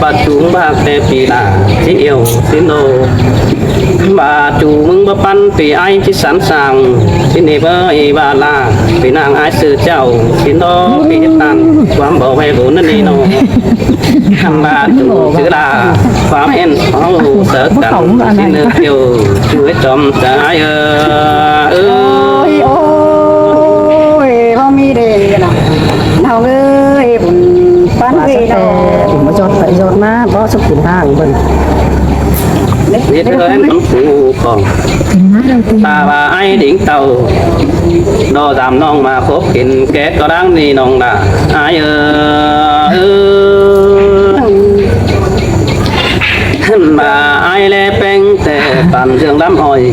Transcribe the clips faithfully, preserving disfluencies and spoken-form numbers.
ꞌVa chúng bác té ꞌpi ꞌla ꞌchí ꞌiêu ꞌsịn ꞌnô. ꞌVa chúng ꞌmứng báu ꞌpắn ꞌpi ái ꞌchí sẵn sàng. ꞌSịn ꞌnị báu ꞌi ꞌva ꞌla ꞌpi ꞌnáng ái sư chảu ꞌsịn ꞌnô ꞌpi ꞌtan ꞌquám báu ꞌvạy bố ꞌnặn ꞌnị ꞌnô. ꞌVa chúng chứ ꞌla ꞌquám ên ꞌháu sớ căn ꞌsịn ꞌnư ꞌiêu chú ꞌhế chom chả ái ơ. Ôi, ôi, ôi, báu ꞌmí đê ꞌnọ. ꞌNọng ơi, bun ꞌpắn ꞌvạy ꞌnọ. Bun ꞌmá ꞌdọt ꞌvạy ꞌdọt ꞌmá, báu súc kin ꞌtáng bun. Nết ơi, ꞌmắn phủ khong. Ta ꞌva ái đing tảu. ꞌNo dăm ꞌnọng ꞌmá khốp kin ké ꞌcọ đang ꞌnị ꞌnọng đa. Ái ơ. ꞌVa ái ꞌlé ꞌpéng té păn dưỡng lắm ỏi.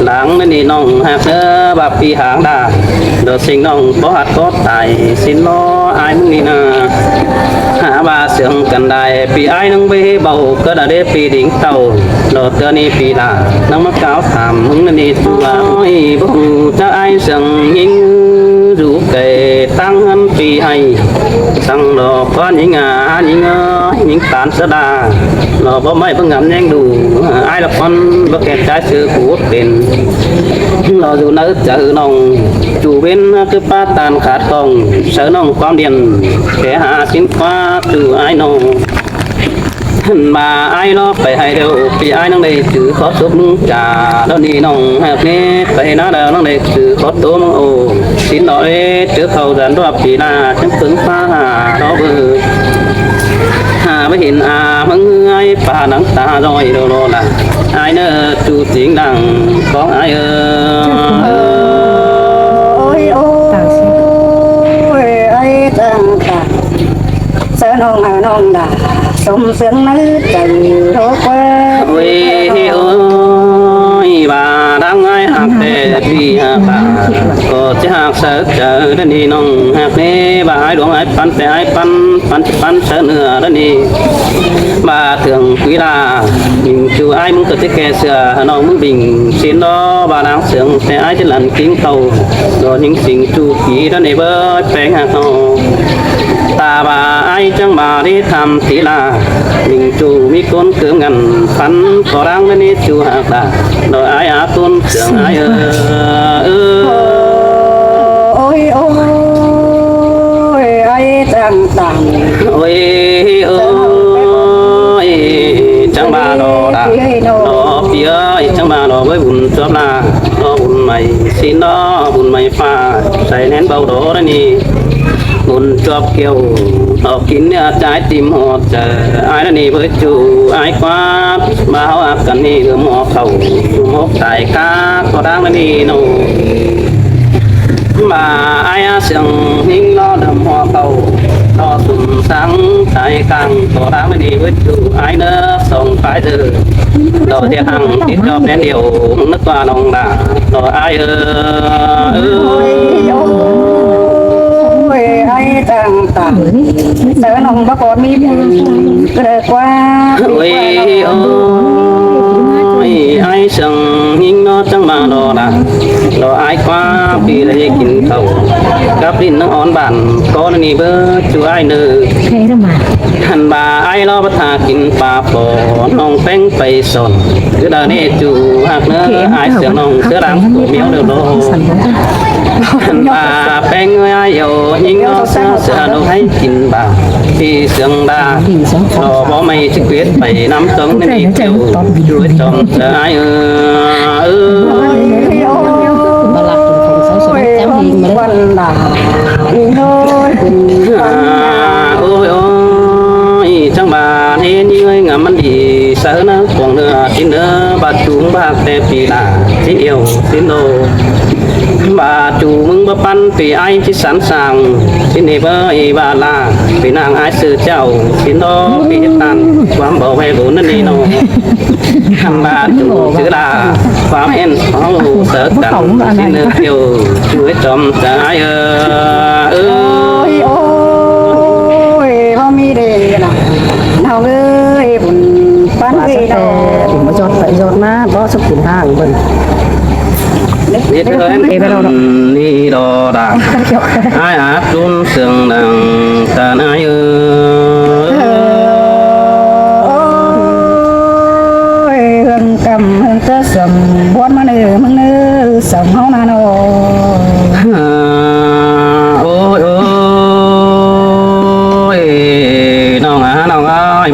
Lăng ꞌnị ꞌnọng ꞌhặc ꞌnớ ꞌva ꞌpi háng đa. ꞌNo ꞌsịn ꞌnọng báu ꞌhặc ꞌcọ tai ꞌsịn ꞌnô ái ꞌmứng ꞌnị ꞌna. Hả ꞌva sương căn đai ꞌpi ái ꞌnáng báu ꞌhế báu ꞌcọ đa đế ꞌpi đing tảu. ꞌNo ꞌtưa ꞌnị ꞌpi ꞌla ꞌnáng ꞌmá cáo tham ꞌmứng ꞌnị ꞌchua. Ôi, báu chắc ái sương ꞌnhính dú kẻ tăng ꞌhướn ꞌpi ꞌhạy. Săng ꞌnọ ꞌcón ꞌnhính a, ꞌnhính ơ, ꞌnhính tán sớ đa. ꞌNo báu ꞌmạy báu ngắm ꞌnhính đu. Ái ꞌlạ ꞌcón báu kẹt ꞌchái sư phủ ꞌpến. ꞌNo dú nháư chaư ꞌnọng. Chu bến ꞌcứ ꞌpá tan khát khong. Saư ꞌnọng ꞌquám điên. Kẻ hả ꞌsịn ꞌquá chu ái ꞌnọng. ꞌVa ái ꞌló pay ꞌhại điêu ꞌpi ái ꞌnáng đảy chứ khó sốp ꞌmứng chả. ꞌLo ꞌnị ꞌnọng ꞌhặc ꞌnế pay ꞌná đaư ꞌnáng đảy chứ khó tố ꞌmứng ô. ꞌSịn ꞌnọ ế chứ khảu dản ꞌlọ ꞌpi ꞌla chắng phướng ꞌphá hả ꞌló bơ. Hả báu hên a ꞌmứng ái ꞌpá nắng ta ꞌdoi ꞌlô ꞌlô ꞌla. Ái ꞌnớ chu chính đẳng khong ái ơ. Ôi, ôi, ái tăng tăng. Saư ꞌnọng a ꞌnọng đa sôm sương nháư chaư ꞌlô ꞌquá. Ôi, ôi, ꞌva đang ái ꞌhặc té ꞌpi ꞌhặc ꞌva. ꞌCọ ꞌchí ꞌhặc saư chaư ꞌnị ꞌnọng ꞌhặc ꞌnế ꞌva ái luống ái ꞌpắn té ái ꞌpắn, ꞌpắn ꞌchí ꞌpắn saư ꞌnưa ꞌnị. ꞌVa thưởng quý ꞌla, ꞌnhính chu ái ꞌmứng ꞌcọ ꞌchí kẻ sửa ꞌnọng ꞌmứng bình ꞌsịn ꞌnô ꞌva đang sương té ái ꞌchí lăn kính khảu. ꞌNo ꞌnhính sính chu kí ꞌnị báu ꞌpéng ꞌhặc ꞌnô. Ta ꞌva ái chắng ꞌva đi tham tí ꞌla. ꞌNhính chu ꞌmí ꞌcốn cớm ngăn phắn ꞌcọ đang ꞌnị chu ꞌhặc ꞌla. ꞌNo ái a ꞌcốn sương ái ơ. Ôi, ôi, ái tăng tăng. Ôi, ôi, chắng ꞌva ꞌnọ đa. ꞌNo ꞌpi ơi, chắng ꞌva ꞌnọ báu bun chuốp ꞌla. ꞌNo bun ꞌmạy ꞌsịn ꞌnô, bun ꞌmạy ꞌphạ. Sai nén báu đô ꞌnị. Bun chuốp kiêu. ꞌNo kin ꞌnị ꞌchái tim ꞌhọt chaư. Ái ꞌnị báu chu ái ꞌquá. ꞌVa ꞌháu ꞌhặc căn ꞌnị ưm ꞌhọt khảu. Ưm ꞌhọt tai cá ꞌcọ đang ꞌnị ꞌnô. ꞌVa ái a sương ꞌnhính ꞌló đăm ꞌhọt khảu. ꞌLo sum sáng tai cang ꞌcọ đang ꞌnị báu chu ái ꞌnớ song phái dơ. ꞌLo thiêng hăng tít ꞌchọ nén điêu nớc ꞌva ꞌnọng đa. ꞌLo ái ơ. Ôi, ôi, ái tăng tăng. Saư ꞌnọng báu ꞌcọ ꞌmí ꞌcọ đảy ꞌquá. Ôi, ôi, ái sương ꞌnhính ꞌnô chắng ꞌva ꞌnọ đa. ꞌLo ái ꞌquá ꞌpi đảy kin khảu. Cắp ꞌlịn ꞌnáng ón bản ꞌcọ ꞌnị báu chu ái ꞌnớ. Hăn ꞌva ái ꞌló báu tha kin pá pô ꞌnọng ꞌpéng pay son. ꞌCứ đaư ꞌnị chu ꞌhặc ꞌnớ ái sương ꞌnọng sứa đang phủ miếu điêu ꞌnô. Hăn ꞌva ꞌpéng ơi ái ꞌnhính ꞌnô sứa sứa ꞌnọng ꞌhạy kin ba. ꞌPi sương đa. ꞌLo báu ꞌmạy ꞌchí quyết pay ꞌnắm tông ꞌnị ꞌnị kiêu. Chu ꞌhế chom chả ái ơ. Ơ. Ôi, ôi, ôi, ôi, ôi, ôi, ôi, ôi, ôi, ôi, ôi, ôi, ôi, ôi, ôi, ôi, ôi, chắng ꞌva ꞌnị ꞌnhính ơi ngắm ꞌmắn đi saư ꞌnớ cuông ꞌnớ ꞌchí ꞌnớ ꞌva chúng bác té ꞌpi ꞌla ꞌchí ꞌiêu ꞌsịn ꞌnô. ꞌVa chúng ꞌmứng báu ꞌpắn ꞌpi ái ꞌchí sẵn sàng ꞌsịn ꞌnị báu ꞌi ꞌva ꞌla ꞌpi ꞌnáng ái sư chảu ꞌsịn ꞌnô ꞌpi ꞌhiếp tan ꞌquám báu ꞌvạy bố ꞌnặn ꞌnị ꞌnô. Hăn ꞌva ꞌchu chứ ꞌla ꞌquám ên ꞌháu sớ căn ꞌsịn ꞌnư ꞌtiêu ꞌchu ꞌhế chom chả ái ơ. Ôi, ôi, báu ꞌmí đê ꞌnọ. ꞌNọng ơi, bun ꞌpắn ꞌvạy ꞌnọ. Bun ꞌmá ꞌdọt ꞌvạy ꞌdọt ꞌmá, báu súc kin ꞌtáng bun. Nết ơi, ꞌnị đo đa. Ái ác ꞌchún sương đăng tả ái ơ.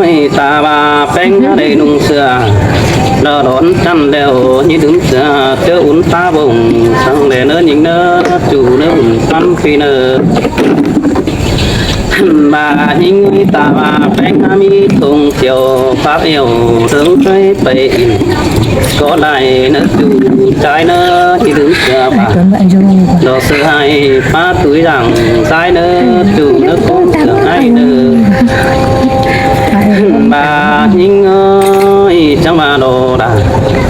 ơi, ta ꞌva ꞌpéng đảy ꞌnung ꞌsứa, đo đón chăn đeo ꞌnhí đưm ꞌsứa, ꞌchớ ún ta bông, săng đe ꞌnớ ꞌnhính ꞌnớ, ꞌchu ꞌnớ ún ꞌpắn phi ꞌnớ. ꞌVa ꞌnhính ơi, ta ꞌva ꞌpéng ꞌmí thông chiêu, phák eo, tớng ꞌchái pay in. ꞌCọ lai ꞌnớ ꞌchu ꞌchái ꞌnớ, ꞌnhí đưm ꞌsứa ꞌva. Đo ꞌsứa ꞌhại ꞌpá tui dang ꞌchái ꞌnớ, ꞌchu ꞌnớ ꞌcốn sương ꞌhại ꞌnớ. ꞌVa ꞌnhính ơi, chắng ꞌva đo đa,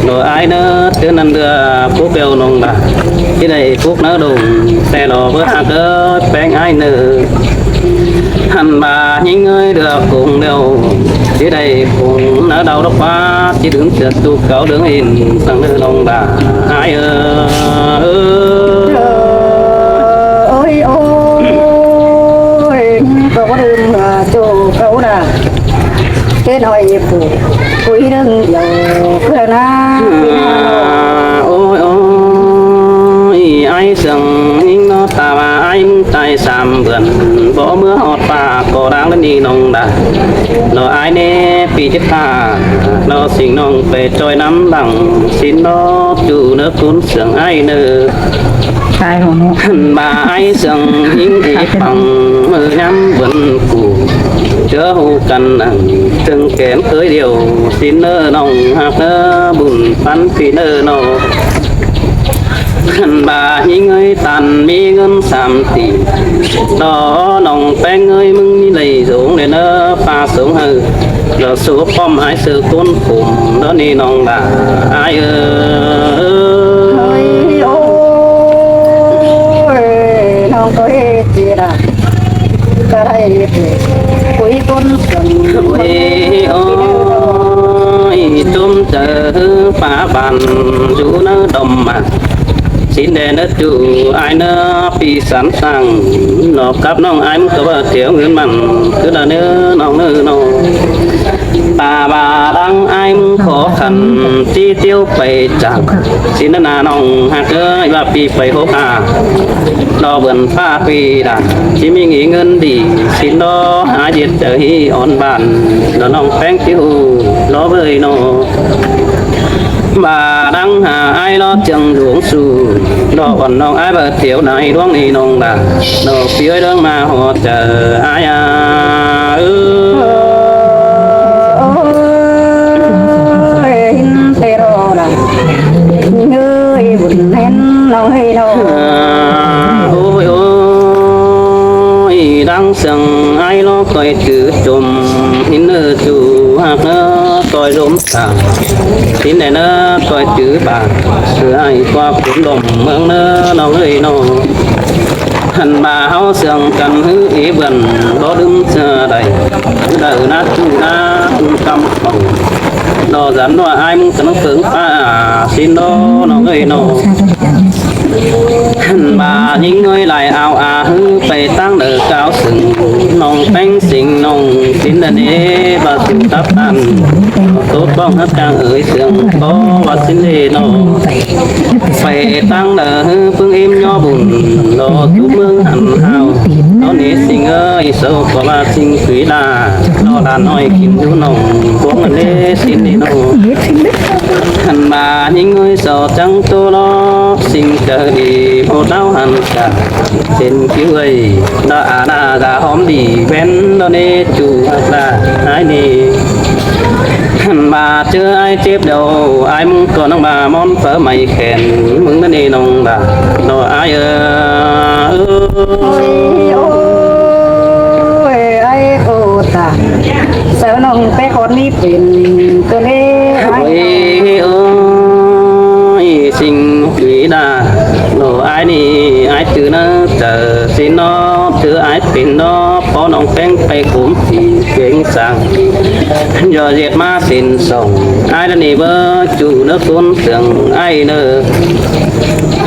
đo ải ꞌnớ, ꞌchớ ꞌnặn ꞌlứa pốc eo ꞌnọng đa. ꞌChớ đảy pốc ꞌnớ đông, ꞌtẹ lo báu ꞌhặc ới, ꞌpéng ải ꞌnớ. Hăn ꞌva ꞌnhính ơi, ꞌlứa cuông ꞌlẹo, ꞌchớ đảy cuông ꞌnớ đaư độc ꞌva, ꞌchí đưm ꞌsứa ꞌchu cáu đương in, săng ꞌnớ ꞌnọng đa, ải ơi. Ôi, ôi, ꞌcọ báu đưm, à, ꞌchu cáu đa. Kết hỏi phủ, phủ ý đương, ꞌcọ ꞌcứ ꞌnớ. À, ôi, ôi, ải sương ꞌnhính ꞌnớ, ta ꞌva ải ꞌmứng tai sam bươn, báu ꞌmứa ꞌhọt ꞌva ꞌcọ đang ꞌlứa ꞌnị ꞌnọng đa. Lo ải ꞌnị ꞌpi chết ta, lo sing ꞌnọng pay ꞌchoi ꞌnắm lăng, ꞌsịn lo ꞌchu ꞌnớ ꞌcốn sương ải ꞌnớ. Hăn ꞌva ải sương ꞌnhính ꞌnị păng, ꞌmự ꞌnhắm bươn cu, ꞌchớ ꞌhụ căn nẳng, ꞌchương kén khới điêu, ꞌsịn ꞌnớ ꞌnọng ꞌhặc ꞌnớ, bun ꞌpắn phi ꞌnớ ꞌnớ. Hăn ꞌva ꞌnhính ơi, ꞌtan ꞌmí ꞌngớn sam tỉ, đo ꞌnọng ꞌpéng ơi, ꞌmứng ꞌmí đảy dống đe ꞌnớ, ꞌpa sống hảư. Lo số pom ải ꞌsứa ꞌcốn khum, đo ꞌnị ꞌnọng đa, ải ơi. Ôi, ôi, ꞌnọng ꞌcọ ꞌhế ꞌchí đa. Cả đảy phủ, phủ ý ꞌcốn sương. Ôi, ôi, ꞌchum chaư ꞌhứ ꞌpá bản, dú ꞌnớ đom mả. Sín đe ꞌnớ ꞌchu ải ꞌnớ ꞌpi sắn săng, ꞌnọ cắp ꞌnọng ải ꞌmứng ꞌcọ ꞌva thiẻo ꞌngớn mẳn, cứ đa ꞌnớ ꞌnọng ꞌnớ ꞌnọ. Ta ꞌva đang ải ꞌmứng khó khăn, ꞌchí ꞌtiếu pay chắng. Sín ꞌnớ ꞌna ꞌnọng ꞌhặc ꞌới, ꞌva ꞌpi pay hốc a, ꞌnọ bươn ꞌpá ꞌpi đa, ꞌchí ꞌmí ꞌngí ꞌngớn đi. Sín ꞌnọ ải ꞌdệt chaư ꞌhí ón bản, ꞌnọ ꞌnọng ꞌpéng ꞌchí ꞌhụ, lo ꞌvới ꞌnọ. ꞌVa đang hả ải ꞌló ꞌchương dú ꞌsư, ꞌnọ ón ꞌnọng ải ꞌva thiẻo nả ꞌluống ꞌnị ꞌnọng đa, ꞌnọ ꞌpi ꞌới ꞌlướng ꞌmá ꞌhọt chaư ải a. Ơ, ơi, hin tê ꞌrô đa, ơi, bun hên ꞌnọng ơi ꞌnọ. Ôi ôi, đang săng ải ꞌló ꞌcoi chứ chôm, hin ꞌnớ ꞌchu ꞌhặc ꞌnớ ꞌcoi dôm săng. Sín đe ꞌnớ ꞌcoi chứ ꞌva, sư ải ꞌquá cún đom ꞌmướng ꞌnớ ꞌnọng ơi ꞌnọ. Hăn ꞌva ꞌháu sương căn ꞌhứ ế bươn, báu đưm ꞌsứa đảy, đảy ꞌnát ꞌchu ꞌnát ꞌchu căm khong. ꞌNọ dán ꞌnọ ải ꞌmứng căn ꞌpớng ꞌpá, sín ꞌnọ ꞌnọng ơi ꞌnọ. Hăn ꞌva ꞌnhính ꞌngới lai ao a ꞌhứ pay ꞌtáng đaư cáo sưng, ꞌnọng ꞌpéng sính ꞌnọng sín đa ꞌnê ꞌva sưng tắp tăn. Tố ꞌpóng hắc cang ới sương có ꞌva sín đê ꞌnọ. Pay ꞌtáng đaư ꞌhứ ꞌpứng ím ꞌnhó bun, ꞌnọ tú ꞌmướng hăn hao. ꞌNọ ꞌnê sính ơi, sau ꞌcọ ꞌva sính quí đa, ꞌnọ đa ꞌnọi kin dú ꞌnọng, cuông ăn đê sính đê ꞌnọ. Hăn ꞌva ꞌnhính ơi sau chắng ꞌtố ꞌló, sính chaư đi ꞌmô đáo hăn cả. Sính ꞌcứu ơi, đa a đa đa hóm đi ꞌvén ꞌnọ ꞌnê ꞌchu ꞌhặc đa ải ꞌnị. Hăn ꞌva ꞌchớ ải chếp đầu, ải ꞌmứng ꞌcọ ꞌnọng ꞌva ꞌmón phaư may khen, ꞌmứng ꞌnớ ꞌnị ꞌnọng đa, ꞌnọ ải ơ. Ôi, ôi, ải cô ta. Sau ꞌnọng pé khót ꞌnị pên ꞌcọ ꞌnê. Ôi ôi, sính quí đa, ꞌnọ ải ꞌnị, ải ꞌchư ꞌnớ chaư sính ꞌnọ, ꞌchư ải pên ꞌnọ, ꞌpó ꞌnọng ꞌpéng pay cốm phi kéng săng. Dọ ꞌdệt ꞌmá sính sỏng, ải đa ꞌnị báu ꞌchu ꞌnớ cốn sương ải ꞌnớ.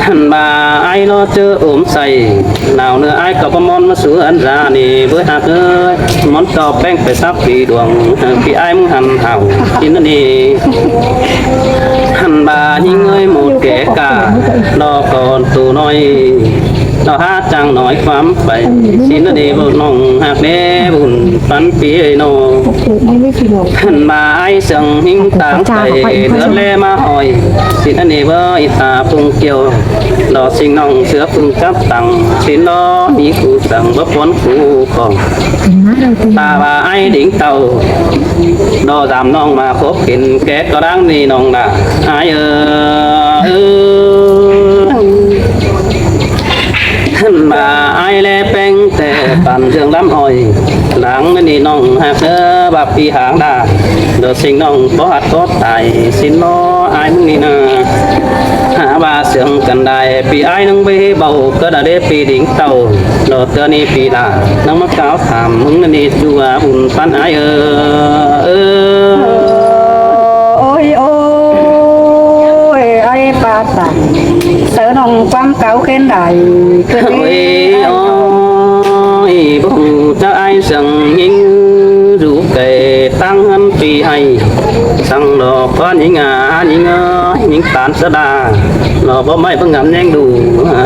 Hăn ꞌva ải ꞌló ꞌchớ ốm say, nảo ꞌnớ ải ꞌcọ báu ꞌmón ꞌmá sú ăn da ꞌnị báu ꞌhặc ới. ꞌMón ꞌcọ ꞌpéng pay sắp phi đuông, phi ải ꞌmứng hăn hảo sính ꞌnớ ꞌnị. Hăn ꞌva ꞌnhính ơi một kẻ cả, ꞌnọ ꞌcọ ꞌtố ꞌnọi, ꞌnọ hák chắng ꞌnọi ꞌquám pay sính ꞌnớ ꞌnị, báu ꞌnọng ꞌhặc ꞌnê bun păn phi ơi ꞌnọ. Hăn ꞌva ải sương ꞌhính táng pay, đớt ꞌlé ꞌmá hỏi sính ꞌnớ ꞌnị báu ꞌi ta phung kiêu. Đỏ sính ꞌnọng ꞌsứa phung cắp tăng, sính ꞌnọ ꞌmí khu săng báu ꞌpón khu khong. Ta ꞌva ải đính tàu, đỏ dám ꞌnọng ꞌmá khốp kính ké ꞌcọ đang ꞌnị ꞌnọng đa ải ơ. Hăn ꞌva ải ꞌlé ꞌpéng ꞌtẹ păn dươn lắm ỏi, lăng ꞌnị ꞌnọng ꞌhặc ꞌnớ ꞌva phi háng đa. Đỏ sính ꞌnọng báu hắt có tài, sính ꞌnọ ải ꞌmứng ꞌnị ꞌna. Hả ꞌva sương căn đai phi ải ꞌnưng báu báu, ꞌcọ đa đế phi đính tàu. Đỏ ꞌtưa ꞌnị phi đa ꞌnưng ꞌmá cáo tham, ꞌmứng ꞌnị ꞌchu a bun păn ải ơ. Ơ. Ôi ôi, ải ꞌpá ta. Sau ꞌnọng ꞌquám cáo khen đảy. Ôi ôi, báu ꞌhụ ꞌchớ ải sương ꞌnhính dú kẻ ꞌtáng hăn phi ải. Săng ꞌnọ ꞌcọ ꞌnhính a, ꞌnhính ơ, ꞌnhính tán sa đa. ꞌNọ báu ꞌmạy báu ngắm ꞌnhính đu.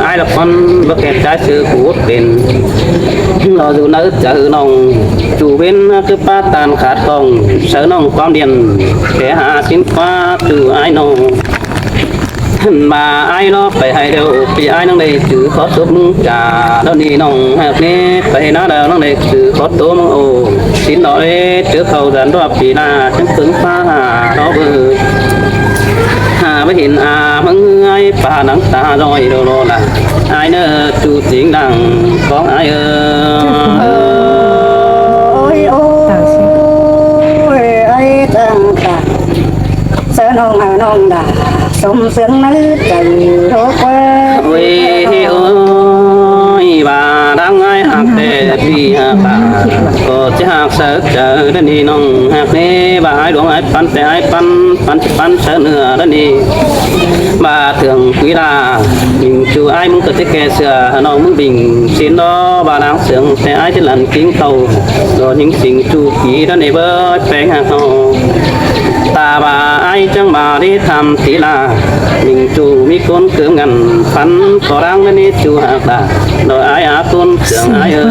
Ải lỏ ꞌcốn báu kẻ ꞌchái sư phủ út pên. ꞌNọ dú ꞌnớ chaư ꞌnọng, ꞌchu bến cứ ꞌpá tan khát khong. Sau ꞌnọng ꞌquám điên, kẻ hả sính ꞌpá ꞌchu ải ꞌnọng. Hăn ꞌva ải ꞌló pay ải điêu, phi ải ꞌnăng đảy chứ khó tốp ꞌmứng cả. Đỏ ꞌnị ꞌnọng ꞌhặc ꞌnê pay ꞌnớ đaư ꞌnăng đảy chứ khó tốp ꞌmứng ô. Sính ꞌnọ đế ꞌchớ khảu dán ꞌló phi đa chắng ꞌpứng ꞌpá hả ꞌnọ bơ. Hả báu hên a ꞌmứng ải ꞌpá nắng ta ꞌdoi đô lô đa. Ải ꞌnớ ꞌchu chính đăng khong ải ơ. Ôi ôi, ải tăng ta. Sau ꞌnọng hả ꞌnọng đa, sôm sương ꞌnớ chaư ꞌlô ꞌquá. Ôi ôi, ꞌVa đang ai ꞌhặc ꞌtẹ ꞌpi ꞌhặc ꞌva, ꞌcọ ꞌchí ꞌhặc saư chaư đa ꞌnị ꞌnọng ꞌhặc ꞌnị. ꞌVa ai luông ai ꞌpắn ꞌtẹ ai ꞌpắn, ꞌpắn ꞌchí ꞌpắn saư ꞌnưa đa ꞌnị. ꞌVa thưởng quỹ đa, ꞌmính ꞌchu ai ꞌmứng ꞌcọ ꞌchí kẻ sửa ꞌnọng ꞌmứng bình xin đó. ꞌVa đang sướng ꞌtẹ ai ꞌchí lăn ꞌkính tàu, đó ꞌnhính sing ꞌchu ký đa ꞌnị báu ꞌpéng ꞌhặc ꞌnọ. Ta ꞌva ai chắng ꞌva đi tham tí la, ꞌmính ꞌchu ꞌmí ꞌcốn cớm ngăn phắn, ꞌcọ đang đa ꞌnị ꞌchu ꞌhặc đa. Đó ai á ꞌcốn sướng ai ơ.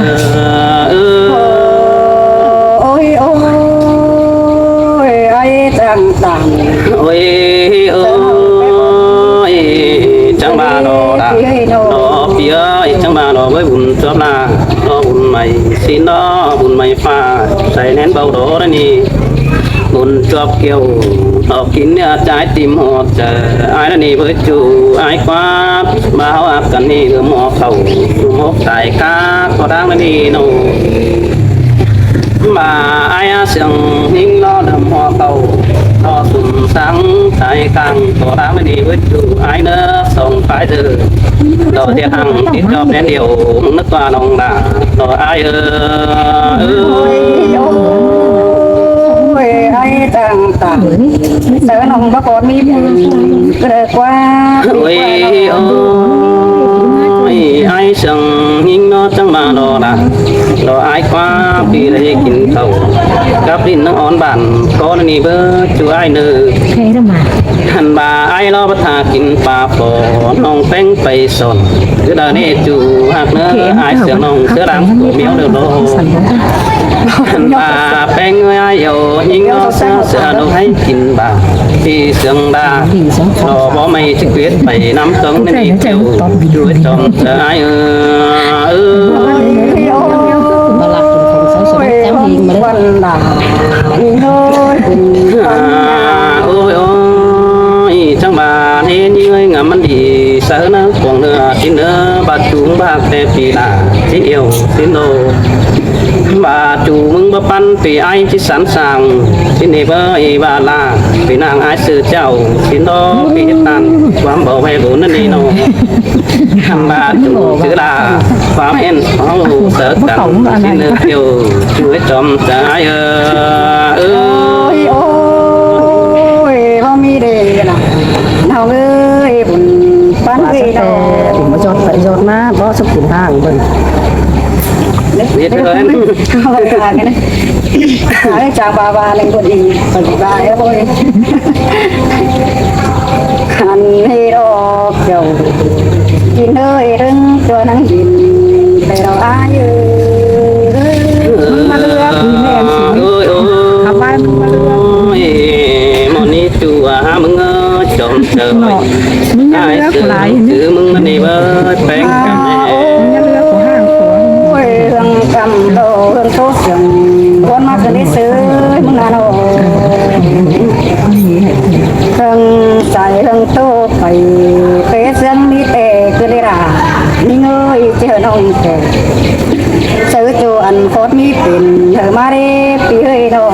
Ôi, ôi, ai chắng tang. Ôi, ôi, chắng ꞌva đó đa. Đó ꞌpi ơi, chắng ꞌva đó bới bun chuốp la. Đó bun ꞌmạy xin đó, bun ꞌmạy pha. Sai nén báu đó đa ꞌnị. Bun chuốp kiêu, đó kin ꞌnị ꞌchái tim ꞌhọt chaư. Ai đa ꞌnị bới ꞌchu, ai ꞌquá. ꞌVa ꞌháu ꞌhặc căn ꞌnị ꞌlưm ꞌhọt khảu, ꞌlưm ꞌhọt tai cá, ꞌcọ đang đa ꞌnị ꞌnọ. ꞌVa ai á sương ꞌhính ꞌlo ꞌlưm ꞌhọt khảu, ꞌlo sum sáng tai cang, ꞌcọ đang đa ꞌnị bới ꞌchu ai ꞌnớ song phái dơ. Đó ꞌdệt hăng tí chuốp nén điêu, ꞌmứng ꞌnớ ꞌquá ꞌnọng đa. Đó ai ơ. Ôi, ai chắng tang. Saư ꞌnọng báu ꞌcọ ꞌmí ꞌmướng, ꞌcọ đảy ꞌquá. Ôi, ôi, ai sương ꞌhính ꞌnọ chắng ꞌva đó đa. Đó ai ꞌquá ꞌpi đảy kin khảu. Cắp ꞌlịn ꞌnớ ón bản, ꞌcọ đa ꞌnị bới ꞌchu ai ꞌnớ. Hăn ꞌva ai ꞌlo báu tha kin pa pho, ꞌnọng ꞌpéng pay son. Cứ đa ꞌnị ꞌchu ꞌhặc ꞌnớ, ai sương ꞌnọng sướng đang ꞌcọ ꞌmiu ꞌnớ đó. Hăn ꞌva ꞌpéng ơi ai ꞌdệt ꞌhính ꞌnọ sướng sướng ꞌnọng ꞌhạy kin ꞌva. ꞌPi sướng đa. Đó báu ꞌmạy ꞌchí quyết pay ꞌnăm tong ꞌnị ꞌnị ꞌchu. ꞌChu ꞌchom chaư ai ơ. Ôi, ôi, ôi. Ôi, ôi, chắng ꞌva ꞌnị ꞌnhính ơi ngắm ꞌmắn đi saư ꞌnớ cuông ꞌnưa ꞌchí ꞌnớ ꞌva ꞌchu ꞌhặc ꞌtẹ ꞌpi đa ꞌchí iêu ꞌchí ꞌnô. ꞌVa ꞌchu ꞌmứng báu ꞌpắn ꞌpi ai ꞌchí sẵn sàng ꞌchí ꞌnị báu ꞌva la ꞌpi ꞌnáng ai sư chảu ꞌchí ꞌnô ꞌpi ꞌtan ꞌquám báu ꞌvạy bun đa ꞌnị ꞌnọ. Hăn ꞌva ꞌchu chứ đa ꞌquám ên ꞌháu saư căn ꞌchí ꞌnớ kiêu ꞌchu ꞌchom chaư ai ơ. Ôi, ôi, báu ꞌmí đê đa. ꞌNọng ơi, bun ꞌpắn ꞌvạy ꞌnọng. Bun ꞌmá ꞌdệt pay ꞌdệt ꞌmá, báu súc kin ꞌháng bun. Biết rồi. Ai chắng ꞌva ꞌva ꞌlẹng bun đi, bun đi ꞌva ơi. Hăn ꞌhế đó kiêu. Kin ơi, ꞌlưm ꞌchua ꞌnăng kin. Pay đó ai ơ. ꞌMắn ꞌmá ꞌlưm ꞌmí ꞌnén sung. Ôi, ôi. Khắp ꞌvái ꞌmắn ꞌmá ꞌlưm. Ôi, ꞌmắn ꞌnị ꞌchu ꞌva ꞌmứng ơ ꞌchom chaư. ꞌMắn ꞌmá ꞌlưm ai ꞌcọ lai sướng ꞌnị. Chứ ꞌmứng ꞌmắn ꞌnị báu ꞌpéng căn ꞌnị. ꞌMắn ꞌmá ꞌlưm ꞌcọ ꞌháng ꞌcọ. Ôi, ꞌhướng căm đô ꞌhướng tố sương. Bón ꞌmá ꞌcọ ꞌnị sư ꞌmứng ꞌnặn ꞌnọ. ꞌHướng sai ꞌhướng tố pay, pé sương ꞌmí ꞌtẹ ꞌcứ ꞌlế đa. ꞌNhính ơi, ꞌchí ꞌnọng ꞌtẹ. Saư ꞌchu ăn khót ꞌmí pên, hảư ꞌmá đé ꞌpi ơi ꞌnọ.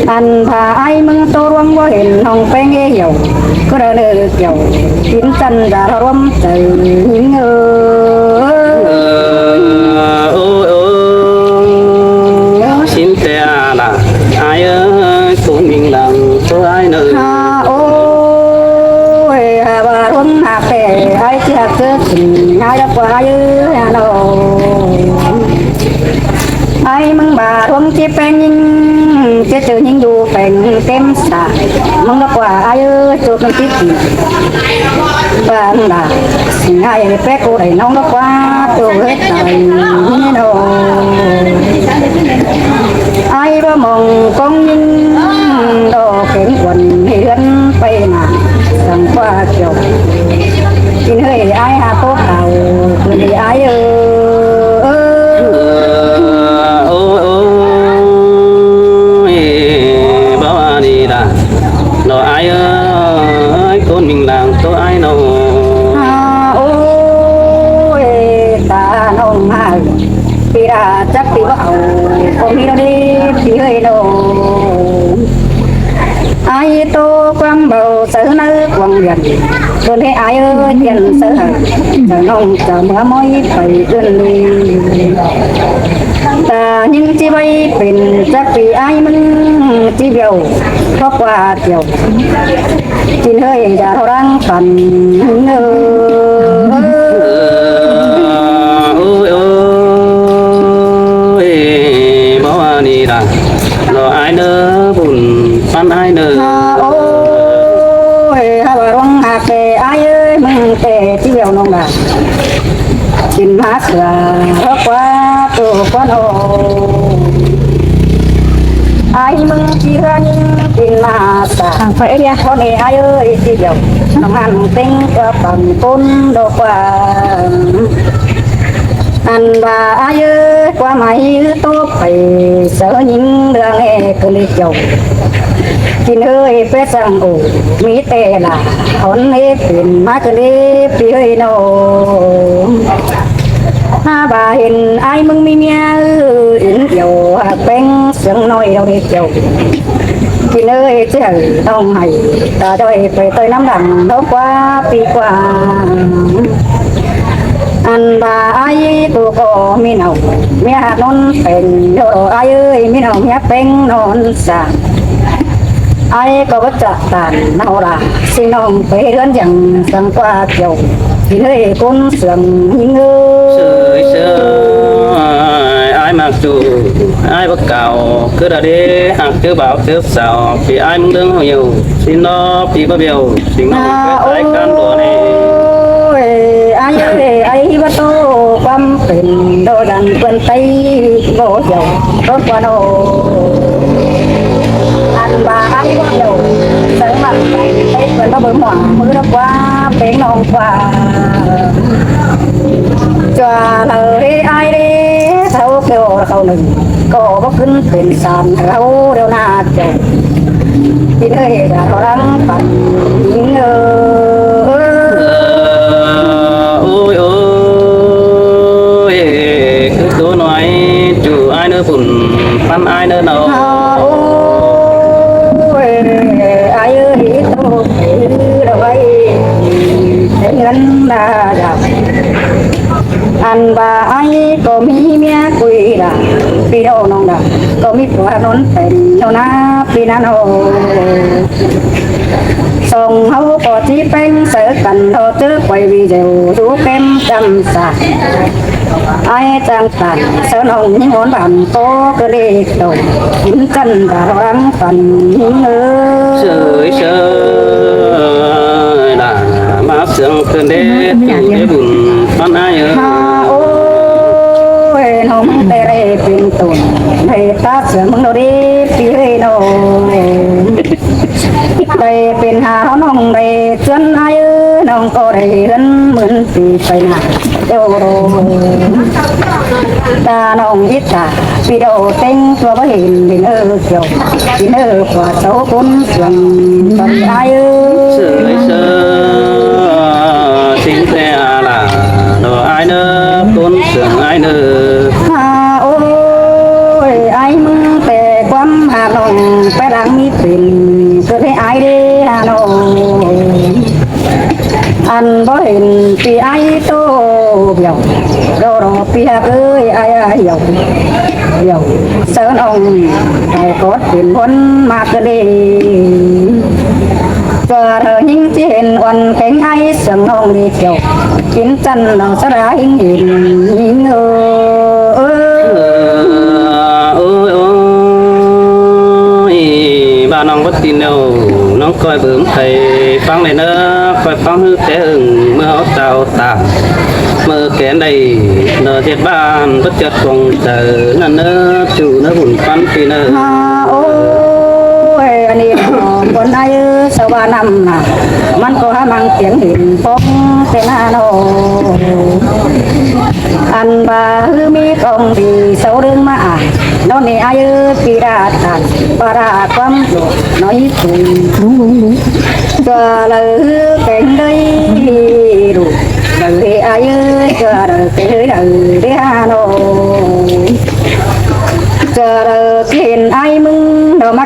Ăn pha ai ꞌmứng ꞌtố ꞌluống báu hên ꞌnọng ꞌpéng ê hiẻo, ꞌcứ đaư ꞌnớ kiẻo, kin chăn dá ꞌluống chaư ꞌnhính ơi. Ơ, ôi, ôi, xin ꞌtẹ đa, ai ơi, ꞌcốn ꞌminh lăng ꞌtố ai ꞌnớ. Ha, ôi, ha, ꞌva ꞌluống ꞌhặc ꞌtẹ, ai ꞌchí ꞌhặc ꞌsớ, ai đa ꞌquá ai ơi, ha, ꞌnọ. Ai ꞌmứng ꞌva ꞌluống ꞌchí ꞌpéng ꞌnhính, ꞌchí ꞌchư ꞌnhính đu ꞌpéng têm sa. ꞌMứng đa ꞌquá ai ơi, ꞌchu ꞌnặn tít. ꞌVa ꞌmứng đa, ꞌsịn ai ꞌpéng ꞌcọ đảy ꞌnọng đa ꞌquá, ꞌchu ꞌhết tai ꞌnị ꞌnọ. Ai báu mong ꞌcóng ꞌnhính, đo kéng quần ꞌhế ꞌhướn pay ꞌnạ, săng ꞌquá kiẻo. Kin ơi ai ha ꞌtố khảu, kin ơi ai ơ. Ơ, ôi, ôi, báu ꞌva đi đa. ꞌNọ ai ơi, ꞌcốn ꞌminh lăng ꞌtố ai ꞌnọ. Ha, ôi, ta ꞌnọng ha. ꞌPi đa chắc ꞌpi báu au, ꞌcọ ꞌmí ꞌnọ đi, ꞌpi ơi ꞌnọ. Ai ꞌtố ꞌquám báu sáư ꞌnớ cuông điện, ꞌcọ ꞌnị ải ơi, tiên sáư hảư, chảu ꞌnọng chảu ꞌmứa ꞌmới pay ꞌcứn đi. Ta ꞌnhính ꞌchí ꞌvạy pên chắc ꞌpi ải ꞌmứng ꞌchí bẻo, ꞌpọ ꞌquá Kiẻo. Kin ꞌhới dả ꞌhọ ꞌláng phăn ꞌnớ. Ôi, ôi, báu a ꞌnị đa. Lo ải ꞌnớ bun ꞌphắn ải ꞌnớ. Ôi, hảư ꞌva ꞌluống ꞌhặc ꞌtẹ ải ơi, ꞌmứng ꞌtẹ ꞌchí bẻo ꞌnọng đa. Kin ꞌmá sửa ꞌhọ ꞌquá tô ꞌquá ꞌnọ. Ải ꞌmứng ꞌchí ꞌhá ꞌnhính kin ꞌmá sửa. Hăng ꞌphạ ꞌlẹo. ꞌCọ ꞌnị ải ơi ꞌchí bẻo. ꞌNọng ꞌhặn ꞌtếng ꞌquá păng ꞌcốn ꞌlọ ꞌquá. Ăn ꞌva ải ơi ꞌquám ải ꞌtố pay sáư ꞌnhính ꞌlươn ꞌnị ꞌcọ ꞌnị Kiẻo. Kin ꞌhới pét săng ổ ꞌmí ꞌtẹ lả, hón ꞌhế pên ꞌmá ꞌcọ ꞌnị ꞌpi ꞌhới ꞌnọ. Hák ꞌva hên ải ꞌmứng ꞌmí ꞌmía ứn iẻo ꞌhặc ꞌpéng siếng ꞌnọi ꞌlẹo ꞌnị Kiẻo. Kin ꞌhới ꞌchí hảư ꞌnọng hảư ta ꞌchoi pay ꞌtoi ꞌnắm lăng ꞌnọ ꞌquá ꞌpi ꞌquá. Ăn ꞌva ải ꞌtố ꞌcọ ꞌmí nau ꞌmía ꞌnón pên ꞌnọ ải ơi, ꞌmí nau ꞌmía ꞌpéng ꞌnón sa. Ải ꞌcọ báu chặt tản ꞌnọ đa, ꞌsịn ꞌnọng pay ꞌhướn dăng săng ꞌquá Kiẻo. Kin ꞌhới ꞌcốn siếng ꞌnhính ơ. Sơi sơi, ải ꞌmặc ꞌchu, ải báu cáo, ꞌcứ đa đế, ꞌhặc ꞌcứ báo ꞌcứ sao, ꞌpi ải ꞌmứng ꞌlướng ꞌhụ nhiều, ꞌsịn ꞌnọ ꞌpi báu bẻo, ꞌsịn ꞌnọng ꞌcứ ải căn đua ꞌnị. Ôi, ải ơi, ải báu ꞌtố ꞌquám pên đô đăng ꞌpươn Tây, báu bẻo, báu ꞌquá ꞌnọ. Ăn ꞌva ải báu bẻo, sáư ꞌmắn Tây ꞌpươn báu báu ꞌmá, ꞌmứ ꞌlọ ꞌquá, ꞌpéng ꞌnọng ꞌquá. ꞌChua đaư ꞌhế ải đế, thảu ꞌcọ khảu ꞌnưng, ꞌcọ báu ꞌcứn pên san ꞌhụ ꞌlẹo ꞌnạ Kiẻo. Kin ꞌhới dả ꞌhọ ꞌláng phăn ꞌnhính ơ. Ôi, ôi, ꞌcứ ꞌtố ꞌnọi ꞌchu ải ꞌnớ bun ꞌphắn ải ꞌnớ ꞌnọ. Ôi, ải ơi, ꞌtố ꞌcứ đaư ꞌvạy, ꞌtếng ꞌngớn đa đa. Ăn ꞌva ải ꞌcọ ꞌmí ꞌmía ꞌcụi đa, ꞌpi ꞌnọng ꞌnọng đa, ꞌcọ ꞌmí pua ꞌnón pên ꞌnọ ꞌnạ ꞌpi ꞌnặn ꞌnọ. Song ꞌháu ꞌcọ ꞌchí ꞌpéng sáư căn ꞌnọ ꞌchớ quay video dú kém chăm sa. Ải chắng tản sáư ꞌnọng ꞌnhính ón bản ꞌtố ꞌcọ ꞌnị Kiẻo. Kin chăn đả ꞌhọ ꞌláng phăn ꞌnhính ơ. Sơi sơi, đa ꞌmá siếng ꞌcứn đế, ꞌtú đế bun ꞌphắn ải ơ. Hák ôi, ꞌnọng ꞌtẹ đảy pên tủn, đảy ta siếng ꞌmứng ꞌnọ đế ꞌpi ꞌhới ꞌnọ. Đảy pên ha ꞌnọng đảy ꞌchướn ải ơ, ꞌnọng ꞌcọ đảy ꞌhướn ꞌmưn ꞌpi pay ꞌnạ. Đô đô. Ta ꞌnọng ít ta, ꞌpi đô ꞌtếng ꞌchua báu hên hên ơ Kiẻo. Hên ơ ꞌquá sau ꞌcốn siếng ꞌpắn ải ơ. Sơi sơi, ꞌsịn ꞌtẹ a lả, ꞌnọ ải ꞌnớ, ꞌcốn siếng ải ꞌnớ. Hák ôi, ải ꞌmứng ꞌtẹ ꞌquám ha ꞌnọng, pé lăng ꞌmí pên, ꞌcọ ꞌnị ải đế ha ꞌnọng. Ăn báu hên ꞌpi ải ꞌtố bẻo, ꞌló ꞌló ꞌpi ꞌhặc ơi ải ải bẻo, bẻo. Sáư ꞌnọng ải ꞌcọ pên ꞌhuôn ꞌmá ꞌcọ ꞌnị. ꞌChua đaư ꞌnhính ꞌchí hên ón kéng ải siếng ꞌnọng đi Kiẻo. Kin chăn ꞌnọng sa đa ꞌhính hên ꞌhính ơ. Ôi, ôi, ꞌva ꞌnọng báu tin ꞌnẹo, ꞌnọng ꞌcoi bứm khay ꞌphắng đảy ꞌnớ, ꞌcoi ꞌphắng ꞌhứ té ưng ꞌmưa ók chao ta. ꞌMưa kén đảy ꞌnọ ꞌdệt ꞌván báu ꞌchọt cuông chaư ꞌnặn ꞌnớ, ꞌchu ꞌnớ bun ꞌphắn ꞌpi ꞌnớ. Hák ôi, ăn ꞌnị ꞌcốn ải ơ, sau ꞌva ꞌnặm ꞌnạ, ꞌmắn ꞌcọ hák ꞌmăng tiếng hên ꞌphóng té ꞌnạ ꞌnọ. Ăn ꞌva ꞌhứ ꞌmí khong đi sau đương ꞌmá a, ꞌnọ ꞌnị ải ơ, ꞌpi đa tản, ꞌva đa ꞌquám đuaꞌ ꞌnọi tủi. Đúng, đúng, đúng. ꞌChua đaư ꞌhứ kéng đảy đu, đaư đế ải ơ, ꞌchua đaư kéng đảy đaư đế ha ꞌnọ. ꞌChua đaư ꞌchí hên ải ꞌmứng ꞌnọ ꞌmá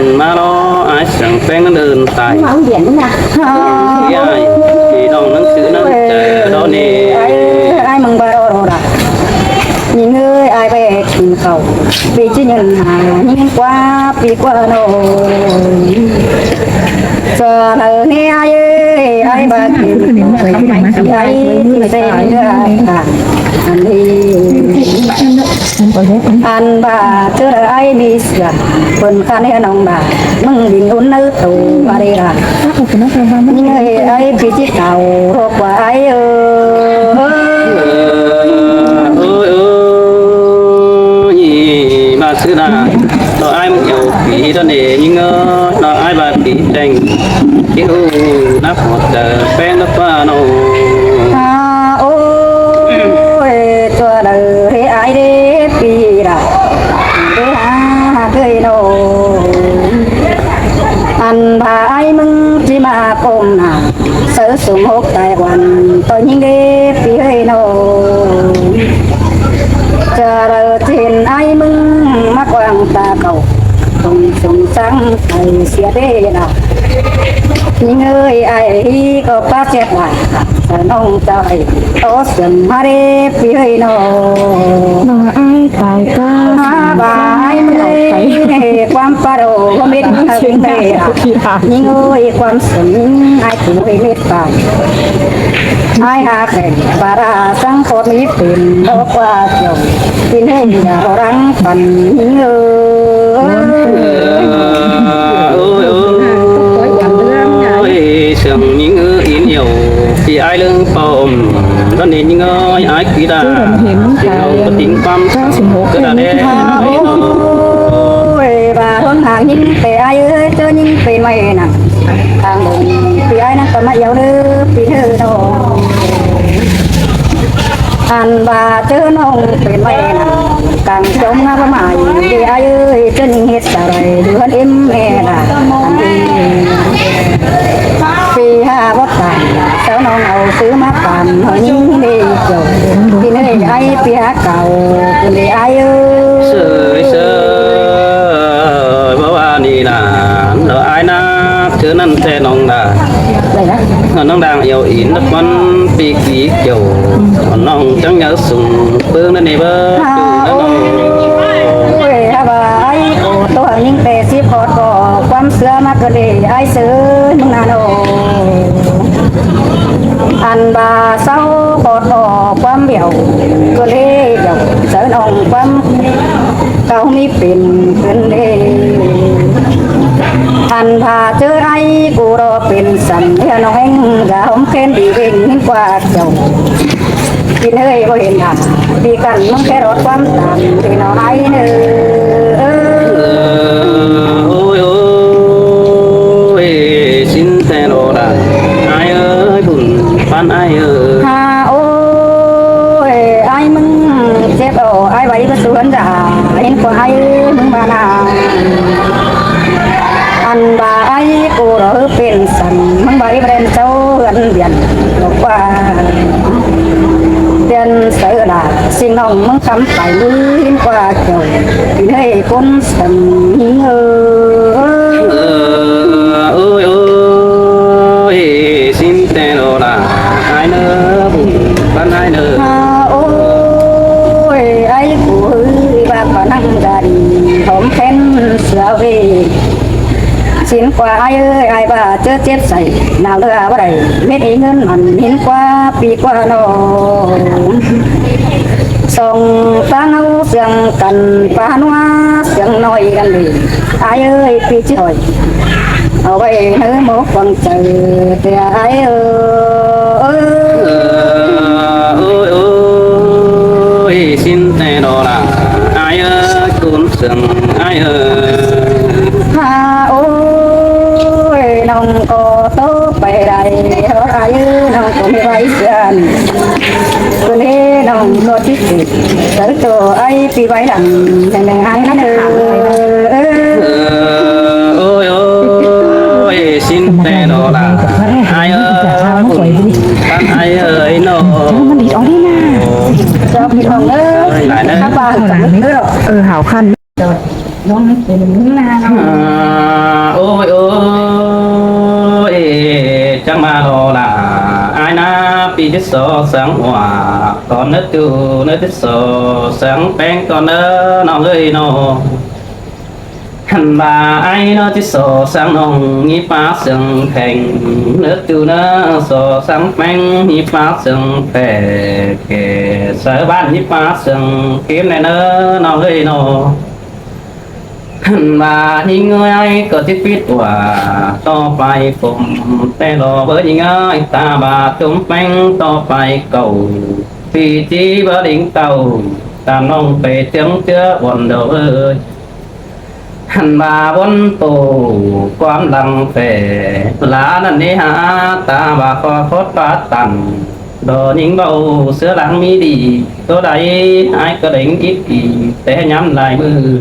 ꞌnặn ꞌmá lo, ai sương ꞌpéng ꞌnặn ꞌnưn tai. Ai, ꞌpi ꞌnọng ꞌnặn chứ ꞌnặn ꞌchớ đó nê. Ai, ai ꞌmứng ꞌva ꞌro ꞌro đa. ꞌNhính ơi, ai ꞌvạy kin khảu, ꞌpi ꞌchí nhẳn ha ꞌnhính ꞌquá ꞌpi ꞌquá ꞌnọ. ꞌChớ đaư ꞌnị ai ơi, ai ꞌva kin khảu, ai ꞌchí ꞌtếng ꞌnưa ꞌtan. Ăn đi. Ăn ꞌva ꞌchớ đaư ai ꞌmí sửa, ꞌpứng ꞌkhán ꞌnị ꞌnọng đa, ꞌmứng đin ún ꞌnư tô ꞌva đi đa. ꞌNhính ơi, ai ꞌpi ꞌchí khảu, ꞌhọt ꞌquá ai ơi. Ơ, ôi, ôi, ꞌnị ꞌva ꞌchớ đa, ꞌnọ ai ꞌmứng ꞌnhính ꞌpi đó nê, ꞌnhính ơi, ꞌnọ ai ꞌva ꞌpi ꞌtếng, ꞌchí ꞌhụ nắc ꞌhọt đaư ꞌpéng đá ꞌquá ꞌnọ. À, ôi, ꞌchớ đaư ꞌhế ai đế ꞌpi đa, đế ha ha ꞌtơi ꞌnọ. Ăn ꞌva ai ꞌmứng ꞌchí ꞌmá ꞌcốm nả, sáư sung hốc tai quan, ꞌtoi ꞌnhính đế ꞌpi ꞌhới ꞌnọ. ꞌChớ đaư ꞌchí hên ai ꞌmứng ꞌmá quảng ta khảu, sung sung sáng tai sia đế đa. ꞌNhính ơi, ai ꞌhí ꞌcọ ꞌpá ꞌchẹt lai, ꞌchớ ꞌnọng ꞌchớ ai, ꞌtố sương ꞌmá đế ꞌpi ꞌhới ꞌnọ. ꞌNọ ai tai ꞌcọ. À, ꞌva ai ꞌmứng ꞌhới, ꞌquám ꞌpá ꞌro ꞌmết ꞌhới ꞌnị đa. ꞌNhính ơi, ꞌquám sương ai ꞌcọ ꞌhới ꞌmết ꞌva. Ai ha khen ꞌva đa sáng ꞌhọt ꞌmí pên ꞌlọ ꞌquá Kiẻo. ꞌPi ꞌnị ꞌnhính ꞌnhá ꞌhọt ꞌláng păn ꞌnhính ơi. Ôi, ôi, sương ꞌnhính ơi, ꞌnhính ꞌnhính ꞌpi ai ꞌlớng pom, ꞌtọn ꞌnị ꞌnhính ơi, ai ꞌpi đa. ꞌChớ đaư hên ꞌpi ꞌnọng ꞌcọ ꞌtếng ꞌquám sương ꞌcọ đa đé. Ôi, ꞌva ꞌhướng hang ꞌnhính ꞌtẹ ai ơi, ꞌchớ ꞌnhính pên ꞌmạy nẳng. Tang đôn ꞌpi ai ꞌnặn ꞌcọ ꞌmá yau đé ꞌpi ꞌhới ꞌnọ. Ăn ꞌva ꞌchớ ꞌnọng pên ꞌmạy nẳng, cang chom ꞌngá ꞌva ꞌmá đi ai ơi, ꞌchớ ꞌnhính ꞌhệt sa đảy, đu ꞌhướn ꞌếm ꞌme đa. Ăn đi. ꞌPi ha bót tang, sau ꞌnọng au ꞌsứ ꞌmá pam, ꞌhới ꞌnhính đi Kiẻo. ꞌPi ꞌnị ai ꞌpi ha cảo, ꞌcọ đi ai ơi. Sơi, sơi, ꞌva ꞌva ꞌnị đa, ꞌlọ ai ꞌnặn, ꞌchớ ꞌnặn ꞌtẹ ꞌnọng đa. Đảy đa. Nó ꞌnọng đang yau ín ꞌnặn ꞌpi ꞌpi Kiẻo. Ừm. Nó ꞌnọng chắng nháư sung ꞌpứng ꞌnặn ꞌnị báu. À, ôi, ha ꞌva ai, ơ, ꞌtố hăng ꞌnhính ꞌtẹ síp ꞌhọt ꞌcọ, ꞌquám ꞌsứa ꞌmá ꞌcọ đi, ai ꞌsứ ꞌmứng ꞌnặn ꞌnọ. Ăn ꞌva sau ꞌhọt ꞌcọ, ꞌquám bẻo ꞌcọ đi, bẻo, sáư ꞌnọng ꞌquám Cáu ꞌmí pên ꞌcứn đê. Ăn ꞌva ꞌchớ ai ꞌcọ ꞌlọ pên săn, ꞌhứa ꞌnọng ꞌhéng gá hóm khen đi ꞌvến ꞌnhính ꞌquá Kiẻo. ꞌPi ꞌnị ơi, báu hên hả, đi căn ꞌmứng khen ꞌhọt ꞌquám tam, đi ꞌnọ ai ꞌnớ. Ôi, ôi, ôi, ꞌsịn ꞌtẹ ꞌlọ đa, ai ơi, bun ꞌpắn ai ơi. Hả, ôi, ai ꞌmứng chếp ꞌlọ, ai ꞌva đi ꞌcọ ꞌsướng dả, hên ꞌquá ai ꞌmứng ꞌva ꞌnặn. Ăn ꞌva ai ꞌcọ ꞌlọ pên săn, ꞌmứng ꞌva đi ꞌva đen sau ꞌhướn Việt ꞌlọ ꞌquá. Việt sáư đa, ꞌsịn ꞌnọng ꞌmứng khắm pay ꞌmứ hên ꞌquá Kiẻo, ꞌpi ꞌnị ơi ꞌcốn săn ꞌnhính ơi. Ơ, ôi, ôi, ꞌsịn ꞌtẹ ꞌlọ đa, ai ꞌnớ, bun ꞌpắn ai ꞌnớ. Hả, ôi, ai ꞌcọ ꞌhứ ꞌva ꞌva ꞌnặn đa đi, hóm khen ꞌsứa ꞌvến. ꞌQuá ai ơi, ai ꞌva ꞌchớ chếp sảy, nao ꞌlứa ꞌva đảy, mết ꞌí ꞌngớn mẳn ꞌhín ꞌquá pi ꞌquá no. Song ꞌtáng ꞌháu sương căn, pá ꞌnua sương ꞌnọi căn đi. Ai ơi, pi ꞌchí hỏi, au ꞌvạy ꞌnớ mốc quăng chaư, tia ai ơi. Ôi, ôi, ôi, xin ꞌtẹ đó là ai ơi, ꞌcốn sương ai ơi. Ha ôi, ꞌnọng ꞌcọ ꞌtố pay đảy, ꞌhớ ai ơi, ꞌnọng ꞌcọ ꞌmí ꞌvạy sương. ꞌCọ ꞌnị ꞌnọng ꞌcọ ꞌchí ꞌtị, sáư ꞌtố ai pi ꞌvạy lăng, nẳng nẳng ai nẳng ơ. Ôi, ôi, xin ꞌtẹ đó là ai ơi, ꞌcốn sương ai ơi, ꞌnọng. Chào mừng đi đó đi nè. Chào mừng đi đó. Ơi, lại đấy. Háo khăn. Ơ, háo khăn. Ôi, ôi, ôi, chắng ꞌva đó là ai ꞌnớ pi ꞌchí so sương ꞌhọa, ꞌcọ ꞌnớ ꞌchu ꞌnớ ꞌchí so sương ꞌpéng ꞌcọ ꞌnớ ꞌnọng ơi ꞌnọ. Hăn ꞌva ai ꞌnớ ꞌchí so sương ꞌnọng ꞌnhí pá sương pheng, ꞌnớ ꞌchu ꞌnớ so sương ꞌpéng ꞌnhí pá sương pheng, kẻ sáư ꞌván ꞌnhí pá sương kím ꞌnẹ ꞌnớ ꞌnọng ơi ꞌnọ. Hăn ꞌva ꞌnhính ơi ai ꞌcọ ꞌchí pít ꞌhọa, ꞌto pay phôm ꞌtẹ lo báu ꞌnhính ơi, ta ꞌva chốm ꞌpéng ꞌto pay cảu, pi ꞌchí báu đing tảu, tam ꞌnọng pay chướng ꞌchớ uôn đầu ơi. Hăn ꞌva ꞌvốn tô ꞌquám lăng phẻ, lá ꞌnặn ꞌnị hả, ta ꞌva khó khót pá tẳng, đó ꞌnhính báu ꞌsứa lăng ꞌmí đi, ꞌtố đảy ai ꞌcọ đeng ít đi, té nhắm lai ꞌmự.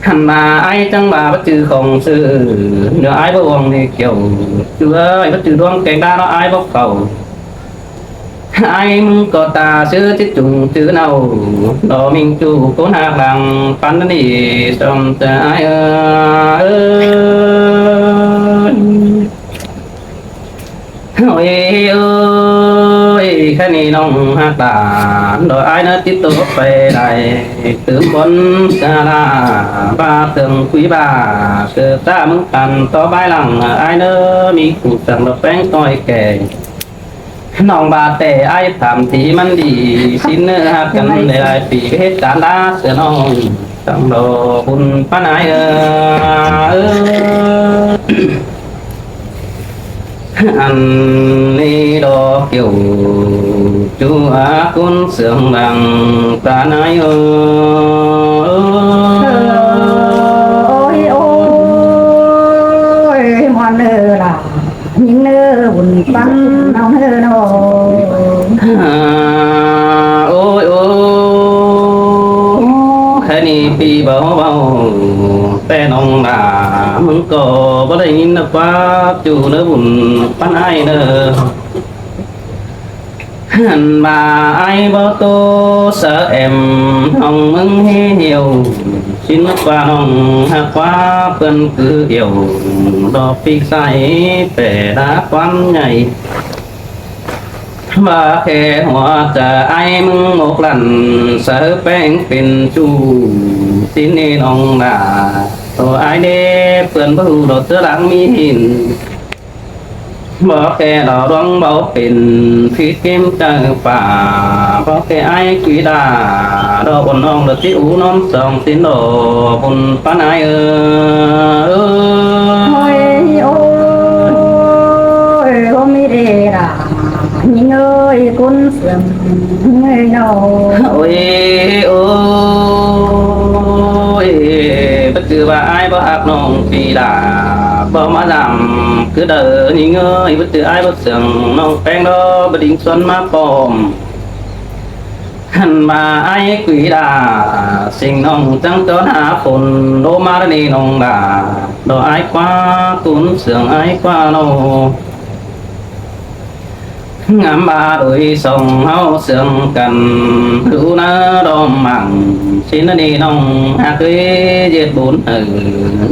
Hăn ꞌva ai chắng ꞌva báu chứ khong sư, ꞌnớ ai báu uông ꞌnị kiẻo, ꞌchu ơi, báu chứ đuống keng đá ꞌnọ ai báu khảu. Ai ꞌmứng ꞌcọ ta ꞌsứ ꞌchí chung chứ ꞌnọ, đó ꞌminh ꞌchu ꞌcốn ꞌhặc lăng pắn ꞌnị song ta ai ơi. Ôi, ôi, khá ꞌnị ꞌnọng ꞌhặc ta, đó ai ꞌnớ tít ꞌtố pay đảy, tứm bón xa la, ꞌva tường quý bà, sư ta ꞌmứng căn ꞌto bái lăng, ai ꞌnớ ꞌmí phủ sương đó ꞌpéng ꞌtoi kẻ. ꞌNọng ꞌva ꞌtẹ ai thảm tí ꞌmắn đi, ꞌsịn ꞌnớ ꞌhặc căn đảy lai pi ꞌhế tán đá sửa ꞌnọng, song đó bun pá nái ơ. Ăn ꞌnị đó kiẻo ꞌchu ꞌcốn sương lăng ta nái ơ. Ôi, ôi, ꞌmuôn ơ la. ꞌNhính ꞌnớ bun pắn ꞌnọng ơ ꞌnọ. À, ôi, ôi, khá ꞌnị pi báu báu, ꞌtẹ ꞌnọng đa ꞌmứng ꞌcọ báu đảy ꞌnhính ꞌnớ ꞌquá ꞌchu ꞌnớ bun pắn ai ꞌnớ. Hăn ꞌva ai báu ꞌtố sáư êm ꞌnọng ꞌmứng ꞌhế hiêu, ꞌsịn ꞌquá ꞌnọng ꞌhặc ꞌquá ꞌpươn cứ iêu, đó pi sai pẻ đá ꞌquám nhảy. ꞌVa khe hua chaư ai ꞌmứng mốc lăn, sáư ꞌpéng pên ꞌchu, ꞌsịn ꞌnị ꞌnọng đa, ꞌtố ai đé ꞌpươn báu đó ꞌchớ lăng ꞌmí hin. Báu khe đó đuống báu pên, phít kêm chaư pả, báu khe ai quí đa, đó bun ꞌnọng đó ꞌchí ú ꞌnón song ꞌsịn đó bun pắn ai ơ. Ôi, ôi, ôi, ôi, ꞌmí đé đa, ꞌnhính ơi, ꞌcốn sương ơi ꞌnọ. Ôi, ôi, báu chứ ꞌva ai báu ꞌhặc ꞌnọng pi đa, báu ꞌmá dăm cứ đaư ꞌnhính ơi, báu chứ ai báu sương ꞌnọng ꞌpéng đó báu đing xuân ꞌmá pom. Hăn ꞌva ai quí đa, sing ꞌnọng chắng chón ha phôn, đô ꞌmá đa ꞌnị ꞌnọng đa, đó ai ꞌquá ꞌcốn sương ai ꞌquá ꞌnọ. Ngắm ꞌva đuổi song ꞌháu sương căn, hứu ꞌnớ đom mẳng, ꞌsịn ꞌnị ꞌnọng ꞌhặc ơi ꞌdệt bun ơ,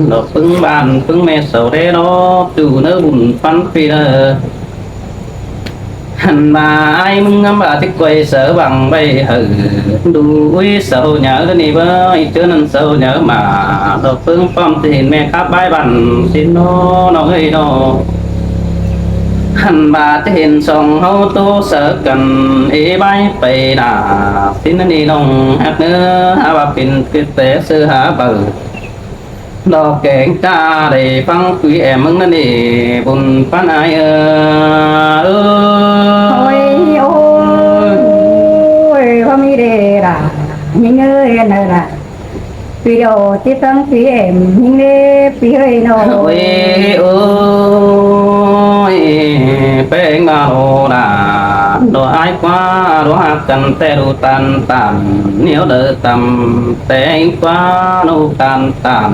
đó ꞌpứng ꞌván ꞌpứng ꞌme sau đé đó, ꞌchu ꞌnớ bun pắn pi ꞌnớ. Hăn ꞌva ải ꞌmứng ngắm ꞌva ꞌchí quay sáư văng ꞌvạy hảư, đu ꞌuí sau nháư ꞌnị báu, ꞌchớ ꞌnặn sau nháư ꞌmá, ꞌlọ ꞌpứng ꞌpọm ꞌchí hên ꞌme khắp bái băn ꞌsịn ꞌnớ ꞌnọng ơi ꞌnớ. Hăn ꞌva ꞌchí hên song ꞌháu ꞌtố sáư căn ê bái pay nả ꞌsịn ꞌnị ꞌnọng ꞌhặc ꞌnớ, hák ꞌva pên ꞌcứ té ꞌsớ hák baư. ꞌLọ kéng ꞌchạ đảy ꞌphắng ꞌquí ẻm ꞌmứng ꞌnặn ê, bun ꞌpắn ải ơ. Ôi, ôi, ôi, ꞌva ꞌmí đé đa, ꞌnhính ơi, ꞌnớ đa. Video ꞌchí ꞌphắng ꞌquí ẻm ꞌnhính đé, ꞌpi ơi ꞌnớ. Ôi, ôi, ꞌpéng ꞌva ꞌlọ đa, ꞌlọ ải ꞌquá, ꞌlọ hák căn té đu ꞌtan tản, ꞌnéo đaư tăm té ꞌnhính ꞌquá, ꞌlọ ꞌtan tản,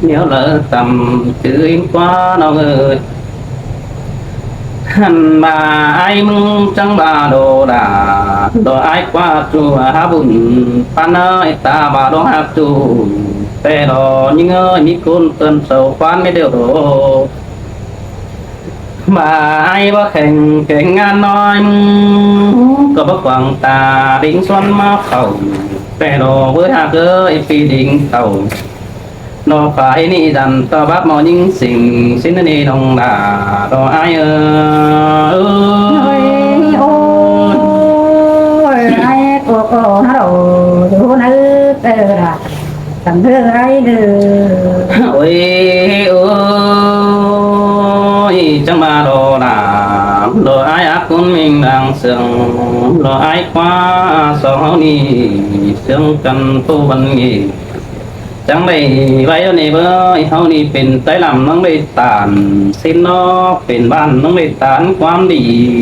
ꞌnéo đaư tăm chứ ꞌnhính ꞌquá ꞌnọng ơi. Hăn ꞌva ải ꞌmứng chắng ꞌva ꞌlọ đa, ꞌlọ ải ꞌquá ꞌchu hák bun ꞌpắn ơi, ta ꞌva ꞌlọ hák ꞌchu, té ꞌlọ ꞌnhính ơi, ꞌmí ꞌcốn ꞌtơn sau ꞌquán ꞌmí điêu ꞌlọ. ꞌVa ải báu kheng kéng ꞌngán ꞌnọi ꞌmứng, ꞌcọ báu quảng ta đính ꞌsuôn ꞌmá khảu, té ꞌlọ ꞌvới hák ơi ꞌpi đính tảu. ꞌLọ phải ꞌnị dăn ꞌtọ báp ꞌmo ꞌnhính sing ꞌsịn ꞌnị ꞌnọng đa, ꞌlọ ải ơ. Ôi, ôi, ải ꞌcọ ꞌcọ hák ꞌlọ, dú ꞌnớ ꞌtơ đa. Tăm ꞌhư ải ꞌnớ. Ôi, ôi, chắng ꞌva ꞌlọ đa, ꞌlọ ải ác ꞌcốn ꞌminh đang sương, ꞌlọ ải ꞌquá song ꞌháu ꞌnị, sương căn ꞌtố băn ꞌnị. Chắng đảy ꞌvạy ꞌnị báu, ꞌháu ꞌnị pên Tái Lăm ꞌnóng đảy tản, ꞌsịn ꞌnớ pên bản ꞌnóng đảy tản ꞌquám đi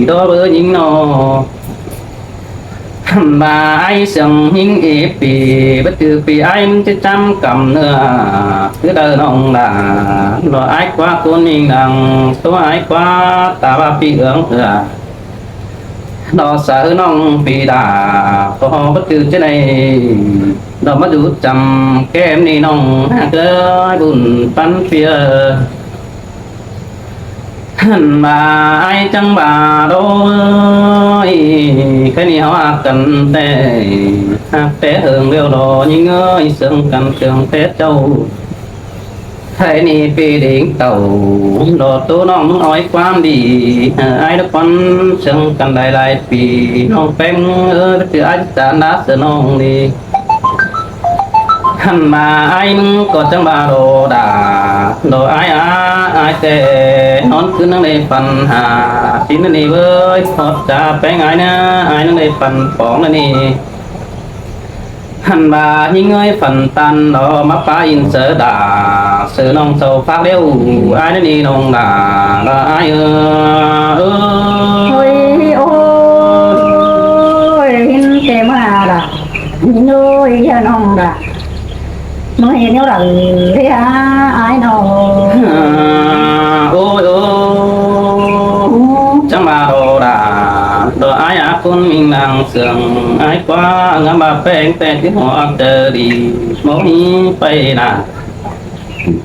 ꞌtố báu ꞌnhính ꞌnớ. Hăn ꞌva ải sương ꞌnhính ê ꞌpi, báu cứ ꞌpi ải ꞌmắn ꞌchí chăm căm ꞌnưa, cứ đaư ꞌnọng đa, ꞌlọ ải ꞌquá ꞌcốn ꞌminh đang, ꞌtố ải ꞌquá ta ꞌva ꞌpi ương ưa. ꞌLọ sáư ꞌnọng ꞌpi đa, ꞌcọ báu cứ ꞌchớ đảy, ꞌlọ ꞌmá dú chăm kem ꞌnị ꞌnọng, hák ơi bun ꞌpắn ꞌpi ơ. Hăn ꞌva ải chắng ꞌva ꞌlọ ơi, khay ꞌnị ꞌháu hák căn té, hák té hương ꞌlẹo ꞌlọ ꞌnhính ơi, sương căn sương té ꞌchạu. Khay ꞌnị ꞌpi đính tảu, ꞌlọ ꞌtố ꞌnọng ꞌmứng ói ꞌquám đi, ải đá ꞌquám sương căn lai lai ꞌpi, ꞌnọng ꞌpéng ơi, báu cứ ải chán đá sương ꞌnọng đi. Hăn ꞌva ải ꞌmứng ꞌcọ chắng ꞌva ꞌlọ đa, ꞌlọ ải a, ải té, ꞌnón ꞌcứn ꞌnăng đảy păn ha, ꞌsịn ꞌnị báu, tót cha ꞌpéng ải ꞌnớ, ải ꞌnăng đảy păn póng ꞌnị. Hăn ꞌva ꞌnhính ơi păn ꞌtan ꞌlọ ꞌmá pá in sáư đa, sáư ꞌnọng sau phák ꞌlẹo, ải ꞌnị ꞌnọng đa, đa ải ơ. Ôi, ôi, ꞌhính té ꞌmá đa. Ôi, ꞌnọng đa. ꞌMưa ꞌnéo đaư ꞌlẹo ải ꞌnớ. Ôi, ôi, chắng ꞌva ꞌlọ đa, ꞌlọ ải a ꞌcốn ꞌminh đang sương, ải ꞌquá ngắm ꞌva ꞌpéng té ꞌchí hua ꞌtơ đi, ꞌmá ꞌhí pay đa.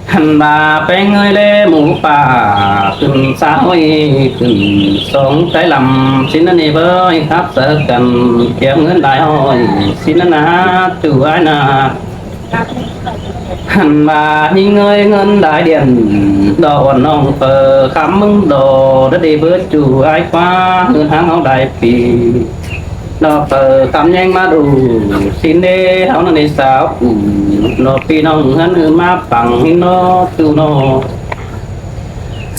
Hăn ꞌva ꞌpéng ơi ꞌlé mú pả, khửn sa ꞌhọi khửn song Tái Lăm, ꞌsịn ꞌnị báu, khắp sáư căn, kiêm ꞌngớn lai ꞌhọi, ꞌsịn ꞌnị ꞌchu ải ꞌnớ. Hăn ꞌva ꞌnhính ơi ꞌngớn lai điên, ꞌlọ uôn ꞌnọng phaư khắm ꞌmứng ꞌlọ, đá đi báu ꞌchu ải ꞌquá, ꞌngớn háng ꞌháu lai ꞌpi. ꞌLọ phaư khắm ꞌnhắng ꞌmá đu, ꞌsịn đé ꞌháu ꞌnăng đảy sáo cú, ꞌlọ ꞌpi ꞌnọng ꞌhướn ꞌhứ ꞌmá păng ꞌhính ꞌnớ ꞌchu ꞌnớ.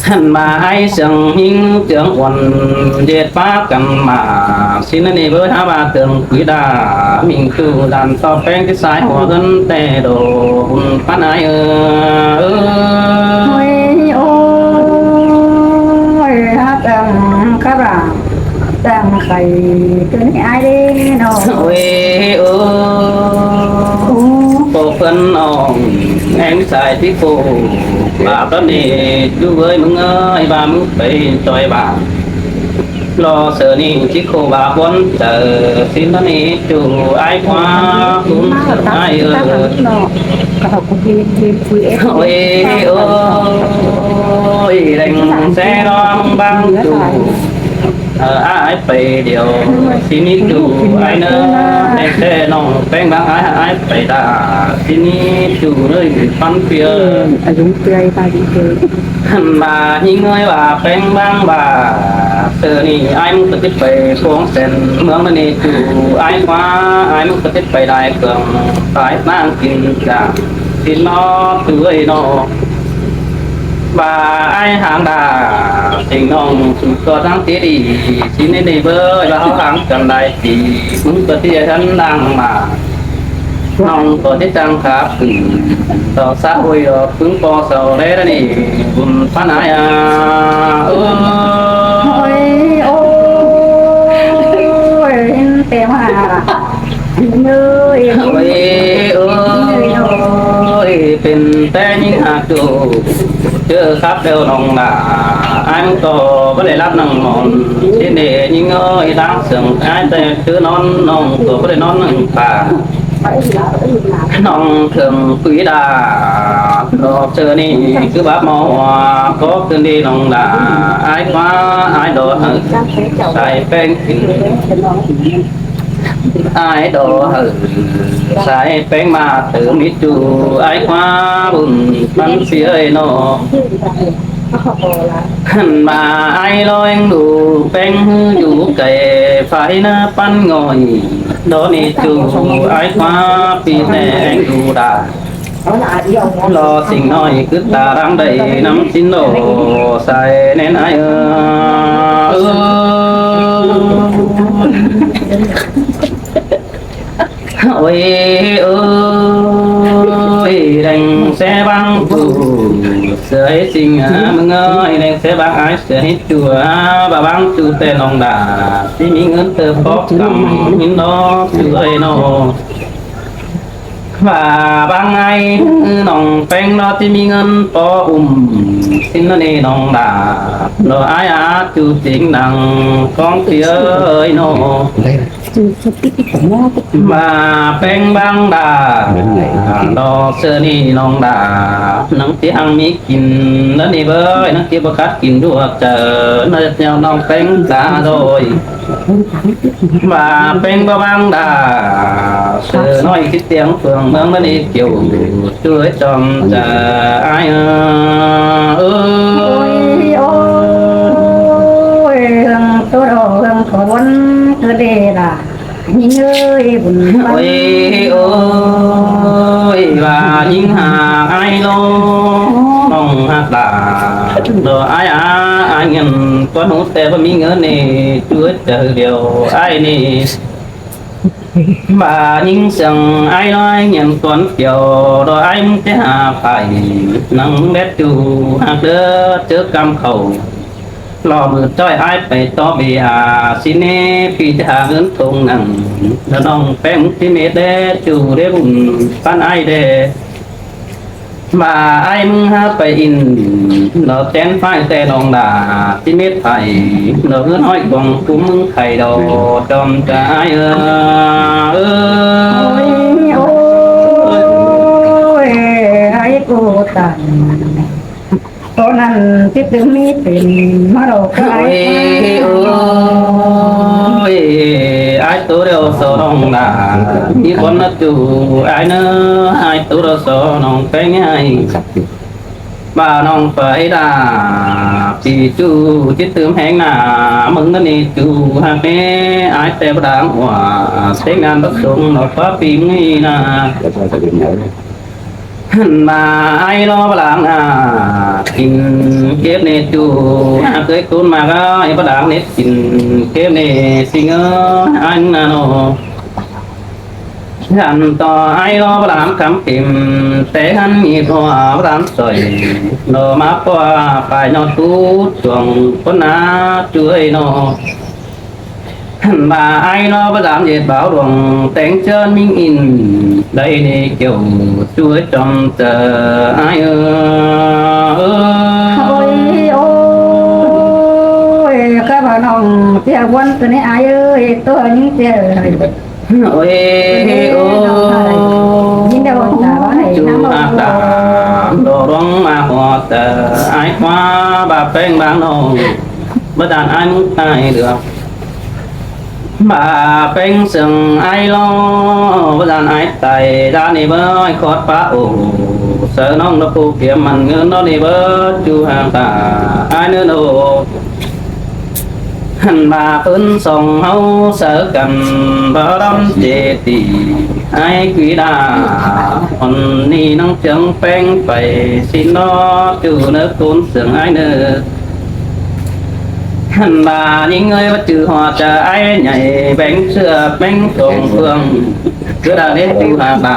Hăn ꞌva ải sương ꞌhính ꞌchương uôn, ꞌdệt pá căn ꞌmá, ꞌsịn ꞌnị báu hák ꞌva tơng quí đa, ꞌminh ꞌchu đan ꞌtọ ꞌpéng ꞌchí sai hua ꞌhướn té đô, bun ꞌpắn ải ơ. Ôi, ôi, hák căn khắp đa. Tang khay ꞌcứn ải đé ꞌnớ. Ôi, ôi, ꞌpộ ꞌphớn ꞌnọng, ꞌnhắng sai ꞌchí ꞌpộ, báp ꞌlọ ꞌnị, ꞌchu ơi ꞌmứng ơi, ꞌva ꞌmứng pay ꞌchoi báp. ꞌLọ sáư ꞌnị ꞌchí ꞌpộ báp ꞌvón chaư, ꞌsịn ꞌnị ꞌchu ải ꞌquá, ꞌcốn ải ơ. Ôi, ôi, đeng xe ꞌló ꞌmứng bang ꞌchu. Ơ, ải pay điêu, ꞌsịn ꞌnị ꞌchu ải ꞌnớ, ꞌnị ꞌtẹ ꞌnọng ꞌpéng bang ải, ải pay đa, ꞌsịn ꞌnị ꞌchu ꞌnớ, ꞌphắn ꞌpưa. Hăn ꞌva ꞌnhính ơi ꞌva ꞌpéng bang ꞌva, ꞌsớ ꞌnị ải ꞌmắn ꞌcọ ti pay cuông sên ꞌmướng ꞌnớ ꞌnị ꞌchu, ải ꞌva ải ꞌmắn ꞌcọ ti pay đai cuông, pay ꞌnáng kin ca, kin ꞌnọ ꞌchu ơi ꞌnọ. ꞌVa ải hang đa, ꞌsịn ꞌnọng ꞌchu ꞌcọ ꞌtáng ti đi, ꞌsịn ꞌnị ꞌnị báu, ꞌva ꞌháu hang căn đai ti, ꞌmứng ꞌcọ ti hăn đang ꞌmá. ꞌNọng ꞌcọ ti chắng khắp ꞌcứn, ꞌtọ sá ôi ꞌcọ ꞌpứng ꞌpo sau đé ꞌnị, bun ꞌphắn ải a. Ôi, ôi, ôi, ꞌtẹ ꞌmá. Ôi, ôi, pên ꞌtẹ ꞌnhính ꞌhặc ꞌchu, ꞌchớ khắp đeo ꞌnọng đa, ải ꞌmắn ꞌcọ báu đảy lắp nẳng mòn, ꞌsịn ꞌnị ꞌnhính ơi, đang sương ải ꞌtẹ ꞌchớ ꞌnón ꞌnọng ꞌcọ báu đảy ꞌnón nẳng pha. ꞌNọng thưởng quỹ đa, ꞌlọ ꞌchớ ꞌnị ꞌcứ báp ꞌmo ꞌhua, có ꞌcứn đi ꞌnọng đa, ải ꞌva ải đỏ hảư, sai ꞌpéng kin. Ải đỏ hảư, sai ꞌpéng ꞌmá tớm ꞌnị ꞌchu, ải ꞌva bun ꞌphắn ꞌsịn ơi ꞌnọ. Hăn ꞌva ải ꞌlo ꞌhêng đu ꞌpéng ꞌhứ dú cay, phải ꞌnớ ꞌphắn ngỏi, đó ꞌnị ꞌchu ải ꞌva ꞌpi ꞌtẹ ꞌhêng đu đa. ꞌLo ꞌsịn ꞌnọi ꞌcứ ta đang đảy ꞌnắm ꞌsịn ꞌnọ, sai ꞌnén ải ơ. Ôi, ôi, đeng ꞌsé bang ꞌchu, ꞌsớ ꞌhế ꞌsịn a ꞌmứng ơi, đeng ꞌsé bang ải ꞌsớ ꞌhế ꞌchu a, ꞌva bang ꞌchu ꞌtẹ ꞌnọng đa, ꞌchí ꞌmí ꞌngớn ꞌtơ ꞌpó căm ꞌhính ꞌnọ ꞌchu ơi ꞌnọ. ꞌVa bang ải ꞌnọng ꞌpéng ꞌnọ ꞌchí ꞌmí ꞌngớn ꞌpó um ꞌsịn ꞌnớ ꞌnị ꞌnọng đa, ꞌlọ ải a ꞌchu chính đang ꞌcóng ꞌpi ơi ꞌnọ. ꞌVa ꞌpéng bang đa, ꞌlọ ꞌsớ ꞌnị ꞌnọng đa, nẳng ꞌchí hăng ꞌmí kin ꞌnớ ꞌnị báu, nẳng ꞌchí báu khắt kin đu ꞌhặc chảu, ꞌnớ ꞌnọng ꞌpéng ta rồi. ꞌVa ꞌpéng bang bang đa, ꞌsớ ꞌnọi ꞌchí tiếng phường ꞌmướng ꞌnớ ꞌnị kiêu, ꞌchu ơi chom chaư ải ơ. Ôi, ôi, hương tô đồ, hương khổ buôn, cứ đi là. ꞌNhính ơi, bun ꞌphắn. Ôi, ôi, ꞌva ꞌnhính hák ải ꞌló, ꞌnọng hák đa. Đó ải a, ải ꞌnhính ꞌcốn ꞌhụ ꞌtẹ báu ꞌmí ꞌngớn ꞌnị, ꞌchu ơi chaư điêu ải ꞌnị. ꞌVa ꞌnhính sương ải ꞌló ꞌnhính ꞌcốn kiêu, đó ải ꞌmắn ꞌchí hák pay, nẳng đét ꞌchu hák đé ꞌchớ ꞌcắm khảu. Lo ꞌmự ꞌchoi ải pay tó bia, ꞌsịn ꞌnị ꞌpi ꞌchí hák ꞌngớn tông nẳng, đó ꞌnọng ꞌpéng ꞌchí mết đé, ꞌchu đé bun ꞌphắn ải đé. ꞌVa ải ꞌmắn hák pay in, đó ꞌtén ꞌphại ꞌtẹ ꞌnọng đa, ꞌchí mết pay, đó ꞌngớn ꞌhọi cuông cúm ꞌmắn khay đó, chom chaư ải ơ. Ôi, ôi, ải cô tàn. Ôi, ôi, ải tô điêu so ꞌnọng đa, ꞌmí ꞌcốn ꞌnớ ꞌchu ải ꞌnớ, ải tô điêu so ꞌnọng ꞌpéng ải. ꞌVa ꞌnọng pay đa, ꞌpi ꞌchu ꞌchí tứm ꞌhéng nả, ꞌmứng ꞌnớ ꞌnị ꞌchu hák ꞌnị, ải ꞌtẹ báu đang ꞌhua, ꞌtếng ꞌnán báu sung, ꞌnọ ꞌpá ꞌpi ꞌmí nả. ꞌVa ải ꞌló báu đang nả, kin kếp ꞌnị ꞌchu, ꞌcới ꞌcốn ꞌmặc ải báu đang nết kin kếp ꞌnị, ꞌsịn ơi, ải nả ꞌnọ. Găn tó ải ꞌló báu đang cắm phim, té hăn ꞌnị ꞌpọ báu đang soi, ꞌnọ ꞌmá ꞌpọ pay ꞌnọ tút chuông ꞌcốn nả ꞌchu ơi ꞌnọ. ꞌVa ải ꞌló báu đang ꞌdệt báo đuống, téng ꞌchơn ꞌmính in, đảy ꞌnị kiêu, ꞌchu ơi chom chaư ải ơ. Ôi, ôi, ꞌcọ ꞌva ꞌnọng ꞌchí buôn ꞌtẹ ꞌnị ải ơi, tô ꞌnhính ꞌchí. Ôi, ôi, ꞌchu hák đa, đo đuống ꞌmá ꞌhọt, ải ꞌva ꞌva ꞌpéng bang ꞌnọng. báu dản ai ꞌmứng tai được. ꞌVa ꞌpéng sương ai lo, báu dản ai tai, dản ꞌnị báu ai khót pá ô. Saư ꞌnọng nó pú kiêm mẳn ꞌngớn nó ꞌnị báu ꞌchu hang ta ai ꞌnớ ꞌnớ. Hăn ꞌva phớn song ꞌháu saư căn báu đắm chế tỉ ai quí đa. Hăn ꞌnị ꞌnăng chướng ꞌpéng pay ꞌsịn nó ꞌchu ꞌnớ ꞌcốn sương ai ꞌnớ. Hăn ꞌva ꞌnhính ơi báu ꞌchu ꞌhọt chaư ai nhảy béng ꞌsứa béng tông phương. Cứ đa ꞌnế ꞌchu hang ta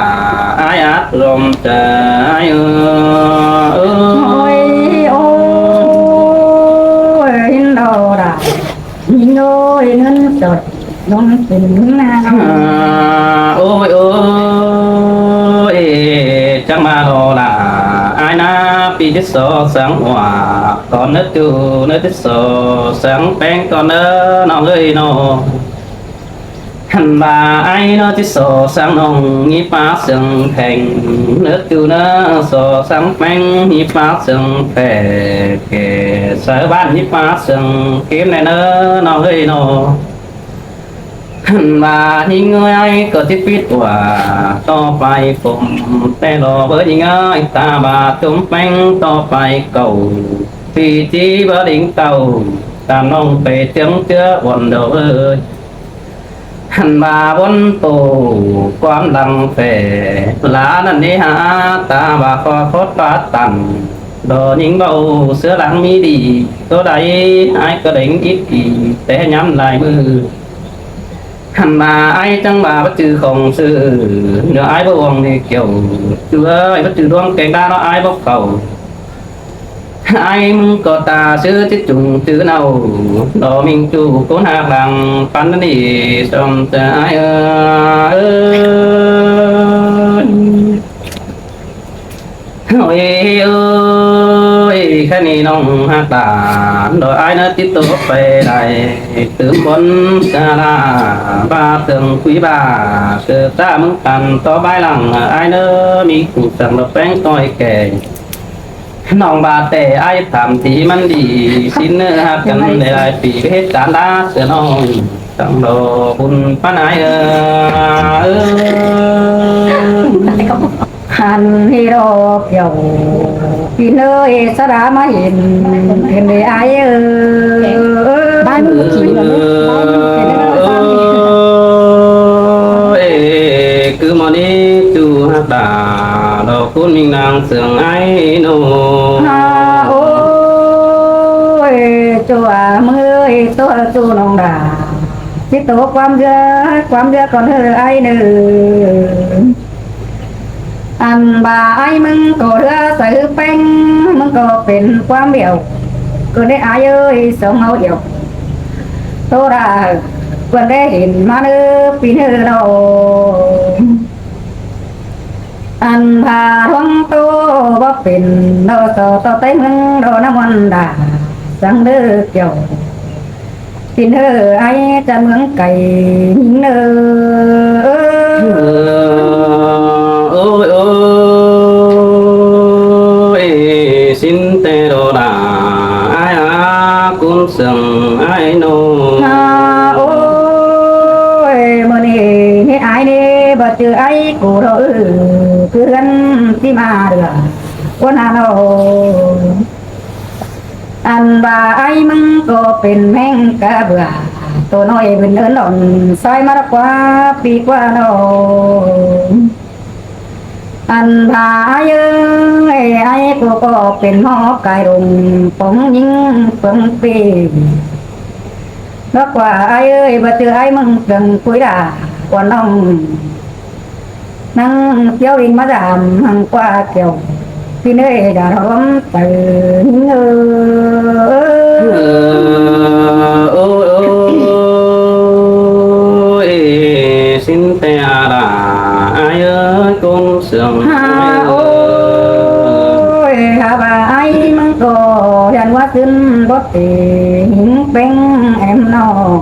ai ác ꞌlum chaư ai ơ. Ôi, ôi, hên đỏ đà. ꞌNhính ơi, hên sọt, ꞌlum pên na. À, ôi, ôi, chắng ꞌva lo đà. Ai ꞌnạ ꞌpi chết so sáng hua. Tón ꞌnớ ꞌchu ꞌnớ chết so sáng ꞌpéng tón ꞌnớ ꞌnọng ơi ꞌnọ. Hăn ꞌva ai ꞌnớ chết so sáng ꞌnọng ꞌnhí pá sương pheng. ꞌNớ ꞌchu ꞌnớ so sáng ꞌpéng ꞌnhí pá sương pheng. Kẻ saư ꞌván ꞌnhí pá sương kém ꞌnẹ ꞌnớ ꞌnọng ơi ꞌnọ. Hăn ꞌva ꞌnhính ơi ai ꞌcọ chết pít ꞌva tó pay phôm. Té lo báu ꞌnhính ơi ta ꞌva chôm ꞌpéng tó pay cảu. ꞌPi ꞌchí báu đính tảu tam ꞌnọng pay chướng ꞌchứa uôn đầu ơi. Hăn ꞌva ꞌvốn tô ꞌquám lăng phẻ lá ꞌnặn ꞌnị hả ta ꞌva khó khót ꞌva tăn. Đó ꞌnhính báu ꞌsứa lăng ꞌmí đi, ꞌtố đaư ai ꞌcọ đính ít đi, té nhắm lai ꞌmự. Hăn ꞌva ai chắng ꞌva báu ꞌchu khong sư, ꞌnớ ai báu uông ꞌnị kiẻo, ꞌchu ơi báu ꞌchu ꞌluống keng đa ꞌnọ ai báu khảu. Ai ꞌmứng ꞌcọ ta ꞌsứ chết chung chứ ꞌnặn, đó ꞌminh ꞌchu ꞌcốn hák lăng păn ꞌnị song ta ai ơi. Ôi ơi, khá ꞌnị ꞌnọng hák ta, đó ai ꞌnớ tít tô pay đảy, tứm bón xa la, ba tường quí ba, sư ta ꞌmứng căn tó bái lăng, ai ꞌnớ ꞌmí ꞌcụ săng đó ꞌpéng ꞌtoi kẻ. ꞌNọng ba té ai tham tí ꞌmắn đi, ꞌsịn ꞌnớ hák căn đảy lai pí, báu ꞌhế chán đá, sư ꞌnọng, săng đó bun pá nai ơ. Hăn ꞌnị ꞌlọ kiẻo, ꞌpi ꞌnớ ê sa đa ꞌmá hên, hên đê ai ơ. Bái ꞌmứng ꞌmự kỉ ꞌnọ ꞌnớ, bái ꞌmứng kỉ ꞌnọ ꞌnớ. Ơ, ê, cứ ꞌmọ ꞌnị ꞌchu hák đa, đó ꞌcốn ꞌminh ꞌnáng sương ai ꞌnọ. À, ôi, ꞌchu à ꞌmứng ơi, ꞌtố ꞌchu ꞌnọng đa. Chết tô ꞌquám ꞌdứa, ꞌquám ꞌdứa con ơ ai ꞌnớ. Ăn ꞌva ai ꞌmứng ꞌcọ ꞌlứa sáư ꞌpéng, ꞌmứng ꞌcọ pên ꞌquám bẻo. ꞌCọ đảy ai ơi, song ꞌháu yau. ꞌTố đa, ꞌcọ đảy hên ꞌmá ꞌnớ ꞌpi ꞌnớ ꞌnọ. Ăn ꞌva ꞌluống ꞌtố báu pên, ꞌnọ so ꞌtó Tây ꞌmướng ꞌnọ ꞌnặn ꞌmuôn đa, săng đé kiẻo. Tin ơ ai chăn ꞌmướng cay ꞌnhính ơ. Ôi, ôi, ê, ꞌsịn té ꞌlạ đa, ai á, ꞌcốn sương ai ꞌnọ. À, ôi, ꞌmự ꞌnị, ꞌnị ai ꞌnị, báu ꞌchư ai ꞌcọ ꞌlạ ư, cứ ꞌhướn ꞌchí ꞌmá đưa, ꞌcốn Hà Nội. Ăn ꞌva ai ꞌmứng ꞌcọ pên ꞌmeng cá bưa, ꞌtố ꞌnọi bươn ơn ón, sai ꞌmá ꞌlạ ꞌquá ꞌpi ꞌquá ꞌnọ. Ăn ꞌva ai ơi, ai ꞌcọ ꞌcọ pên ꞌmó cai rông, póng ꞌnhính póng ꞌpi. ꞌLạ ꞌquá ai ơi, báu ꞌchư ai ꞌmứng pơng cúi đa, ón ón. Năng kiêu đinh ꞌmá dăm hăng ꞌquá kiêu. Pin ơi, đa ꞌhóm pay ꞌnhính ơ. Ôi, ôi, ê, ꞌsịn té a đa, ai ơi, ꞌcốn sương. À, ôi, hả ꞌva ai ꞌmứng ꞌcọ, hên ꞌva ꞌsịn bót tỉ, ꞌhính ꞌpéng em ꞌnọ.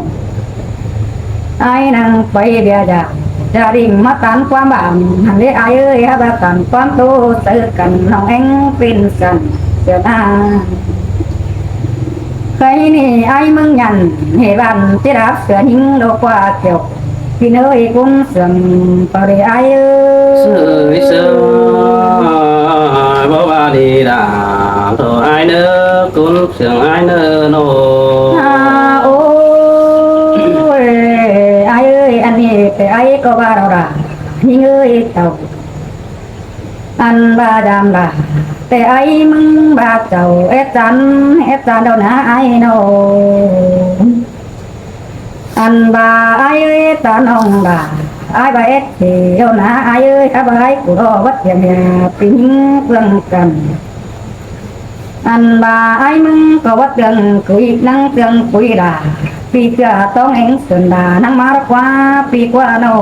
Ai năng pay bia dam, gia đình ꞌmá ꞌtan ꞌquám bam, hăn đé ai ơi, hả ꞌva ꞌtan ꞌquám ꞌtố, sáư căn ꞌnọng ꞌéng pên săn, sia na. Ơi, ꞌnị ải ꞌmướng nhẳn, ꞌhế ꞌván ꞌchí đáp sửa ꞌnhính ꞌlô ꞌquá kiẻo. ꞌPi ꞌnớ ꞌcốn sương pau đê ải ơi. Sương, sương, báu ꞌva đi đa, tô ải ꞌnớ, ꞌcốn sương ải ꞌnớ ꞌnớ. À, ôi, ải ơi, ăn ꞌnị ꞌtẹ ải ꞌcọ ꞌva đaư đa, ꞌnhính ơi tảu. Ăn ꞌva dam đa, ꞌtẹ ải ꞌmướng ꞌva chảu, ép chăn, ép chăn đaư ná ải ꞌnớ. Ăn ꞌva ải ơi ta ꞌnọng đa, ải ꞌva ép thì đaư ná ải ơi, hák ꞌva ải ꞌcọ đaư vắt ꞌviạk ꞌnị, ꞌpi ꞌnhính ꞌpương căn. Ăn ꞌva ải ꞌmướng ꞌcọ vắt ꞌtương cúi, ꞌnăng ꞌtương cúi đa, ꞌpi ꞌchưa ꞌtóng ꞌhêng sươn đa, ꞌnăng ꞌmá ꞌquá, ꞌpi ꞌquá ꞌnớ.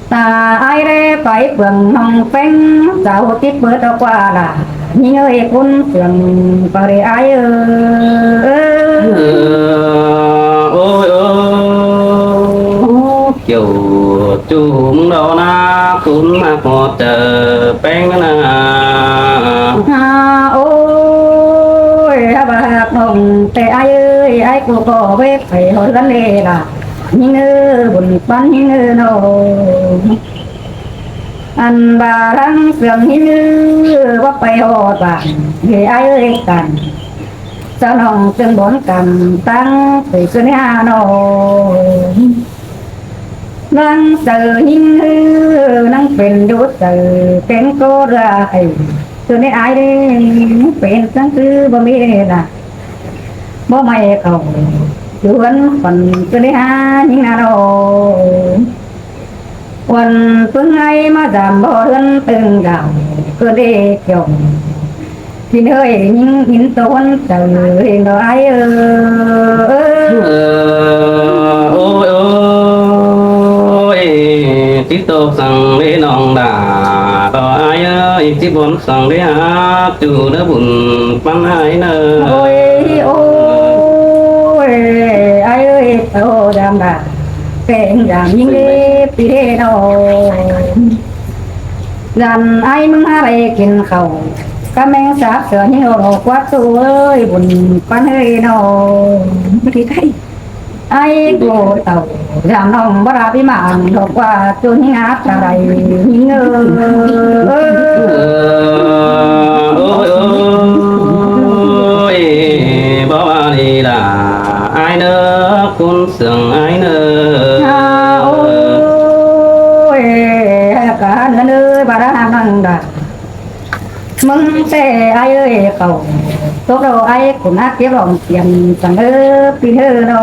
Ta ải đé pay ꞌpương ꞌnọng ꞌpéng, chảu ꞌchí pơt ꞌquá đa, ꞌnhính ơi ꞌcốn sương pau đê ải ơi. Ôi, ôi, kiẻo ꞌchu ꞌmướng đaư ná, ꞌcốn ꞌmá ꞌhọt chaư ꞌpéng ꞌnớ ná. À, ôi, hák ꞌva ꞌnọng ꞌtẹ ải ơi, ải ꞌcọ ꞌcọ ꞌvế pay ꞌhọt ꞌlươn đê đa. ꞌNhính ơi bun ꞌpắn ꞌnhính ơi ꞌnớ. Ăn ꞌva ꞌláng sương ꞌnhính ơi ꞌva pay ꞌhọt ꞌván, ꞌhế ải ơi căn. Chảu ꞌnọng ꞌtương bón căn ꞌtáng pay ꞌsướng ꞌnị ꞌnớ. ꞌLáng chaư ꞌnhính ơi ꞌnăng pên dú chaư, ꞌpéng ꞌcọ ꞌlứa ải. ꞌSướng ꞌnị ải đé, pên ꞌsướng ꞌchư báu ꞌmí đa. Báu ꞌmạy khảu, dú ꞌhướn khuôn ꞌchư đé hák ꞌnhính ꞌnớ ꞌnớ. Khuôn ꞌpứng ải ꞌmá dam báu ꞌhướn ꞌtưng dao, ꞌcọ đé kiẻo. ꞌPi ꞌnớ ꞌnhính ꞌnhính tô ꞌhướn chaư ꞌhêng đaư ải ơi. Ôi, ôi, ꞌchí tô săng đé ꞌnọng đa, tô ải ơi, ꞌchí bón săng đé hák ꞌchu ꞌnớ bun ꞌpắn ải ꞌnớ. Ôi, ôi, ải ơi, tô dam đa, ꞌpéng dam ꞌnhính đé ꞌpi đé ꞌnớ. Dam ải ꞌmướng hák đảy kin khảu, cá ꞌmeng sáp sửa ꞌnhính ꞌlô ꞌquá ꞌchu ơi, bun ꞌpắn ơi ꞌnớ. Ải ꞌcọ tảu, dam ꞌnọng báu đaư ꞌpi ꞌmá ăn ꞌlô ꞌquá ꞌchu ꞌnhính áp ta đảy ꞌnhính ơi. Ôi, ôi, báu ꞌva đi đa, ải ꞌnớ, ꞌcốn sương ải ꞌnớ. À, ôi, cá ꞌnớ ꞌnớ, ꞌva đaư ꞌnăng đa. ꞌMướng ꞌtẹ ải ơi khảu, tốc độ ải ꞌcốn ác kiếp lòng tiền săng ꞌnớ ꞌpi ꞌnớ ꞌnớ.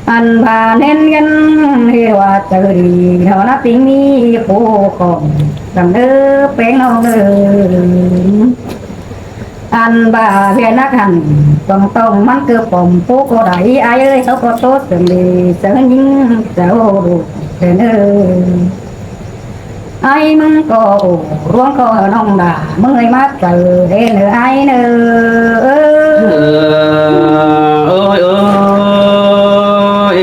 Ăn ꞌva ꞌnén ꞌngớn ꞌhế ꞌva chaư đi, ꞌnớ ná ꞌpứng ꞌmí khổ khỏng săng ꞌnớ ꞌpéng ꞌnọng ꞌnớ. Ăn ꞌva ꞌviạk nắc hẳn, tỏng tỏng ꞌmắn ꞌcọ pom, pú ꞌcọ đảy, ải ơi, sau ꞌcọ tót sương đi, sau ꞌnhính sau đu, ꞌtẹ ꞌnớ. Ải ꞌmướng ꞌcọ ổ, ꞌluống ꞌcọ hảư ꞌnọng đa, ꞌmướng ơi ꞌmá chaư đé ꞌnớ ải ꞌnớ. Ôi, ôi,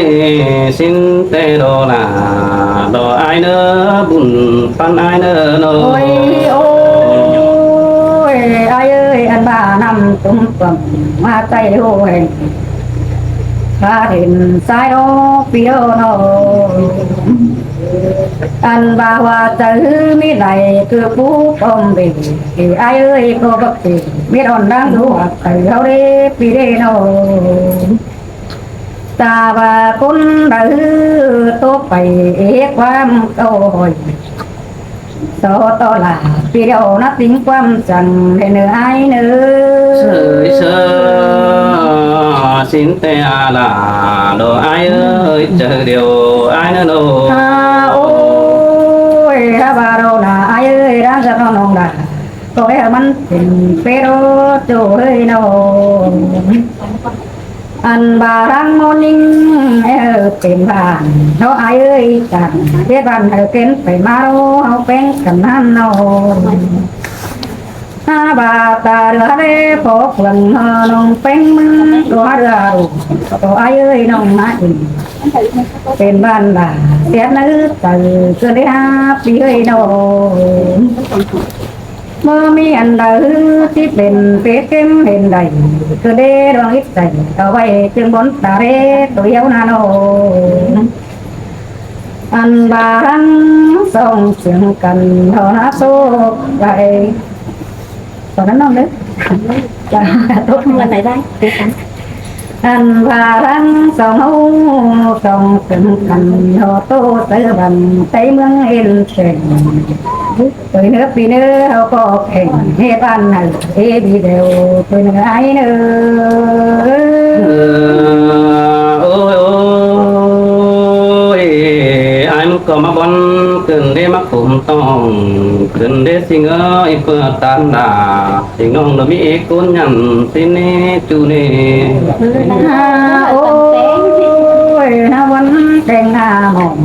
ꞌsịn ꞌtẹ đaư đa, đaư ải ꞌnớ, bun ꞌpắn ải ꞌnớ ꞌnớ. Ôi, ôi, ải ơi, ăn ꞌva ꞌnặm tủm tuôm ꞌmá ꞌtẹ ꞌhụ ꞌhêng. Khá hên sai đó ꞌpi ꞌnớ ꞌnớ. Ăn ꞌva ꞌhua chaư ꞌhứ ꞌmí đảy ꞌcọ pú pom bể, ải ơi ꞌcọ báu kể, ꞌmí đon đang dú ꞌhua chaư ꞌháu đé ꞌpi đé ꞌnớ. Ta ꞌva ꞌcốn đaư ꞌhứ ꞌtố pay ꞌquám ꞌcọ hỏi. Sau ꞌtọ lả ꞌpi điêu ná ꞌtếng ꞌquám săng đé ꞌnớ ải ꞌnớ. Sơ, sơ, ꞌsịn ꞌtẹ a lả, đaư ải ơi, chaư điêu ải ꞌnớ ꞌnớ. À, ôi, hák ꞌva đaư đa ải ơi, đang dắt ꞌnọng đa. Tô ꞌhế ꞌmắn pên pê đô ꞌchu ơi ꞌnớ. Ăn ꞌva ꞌláng ꞌmôn ꞌnhính, ơ, pên bản, nó ải ơi chắng, tiết bản hảư kén pay ꞌmá đô, ꞌháu ꞌpéng căn ꞌnặn ꞌnớ. Hák ꞌva ta đưa đé phó phường, ꞌnọng ꞌpéng ꞌmướng, tô hák đưa đu, tô ải ơi ꞌnọng ná in. Pên bản đa, tiết ꞌnớ chaư, ꞌcọ đé hák ꞌpi ơi ꞌnớ. ꞌMí ăn đaư ꞌchí pên pết kém hên đảy, ꞌcứ đé đuang ít dảy, au ꞌvạy ꞌchương bón ta đé tô hiếu ꞌna ꞌnớ. Ăn ba ꞌhắng song siêng căn ꞌhọ ꞌná sốp ꞌvạy. Tỏn ꞌnặn ꞌnọng đé. Tốt hơn này đây. Ăn ba ꞌhắng song ꞌháu song siêng căn ꞌhọ tô sáư văn Tây ꞌmướng hên sẻng. Tui ꞌnớ ꞌpi ꞌnớ ꞌháu ꞌcọ khẻng ꞌhế ꞌván hảư ꞌhế đi đẻo tui ꞌnớ ai ꞌnớ. Ôi, ôi, ai ꞌmứng ꞌcọ ꞌmá bón cơn đế ꞌmá khốm tỏng, cơn đế ꞌsịn ơi ꞌpưa ꞌtan đa, ꞌsịn ꞌnọng đa ꞌmí ꞌcốn nhẳn ꞌsịn ꞌnị ꞌchu ꞌnị. Ôi, ꞌna bón teng ꞌna mỏng,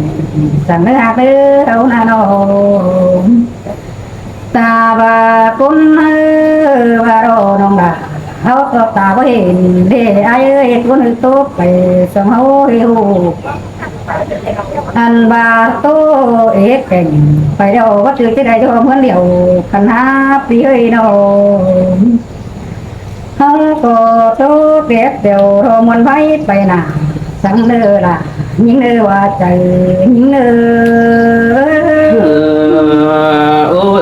săn ꞌnớ hák ꞌnớ ꞌháu ꞌna ꞌnọng. Ta ꞌva ꞌcốn ꞌhứ ꞌva ꞌro ꞌnọng đa, ꞌháu ꞌcọ ta báu hên đé ai ơi, ꞌcốn ꞌhứ tốc pay song ꞌháu ꞌhế ꞌhụ. Ăn ꞌva tô ế kẻng pay đéo báu chứ ꞌchí đảy ꞌdọ ꞌmướng điêu căn hák ꞌpi ơi ꞌnọng. ꞌHáu ꞌcọ tô kép đẻo ꞌdọ ꞌmuôn ꞌvạy pay nả, săng ꞌnớ lả ꞌnhính ꞌnớ ꞌva chaư ꞌnhính ꞌnớ. Ôi, ôi,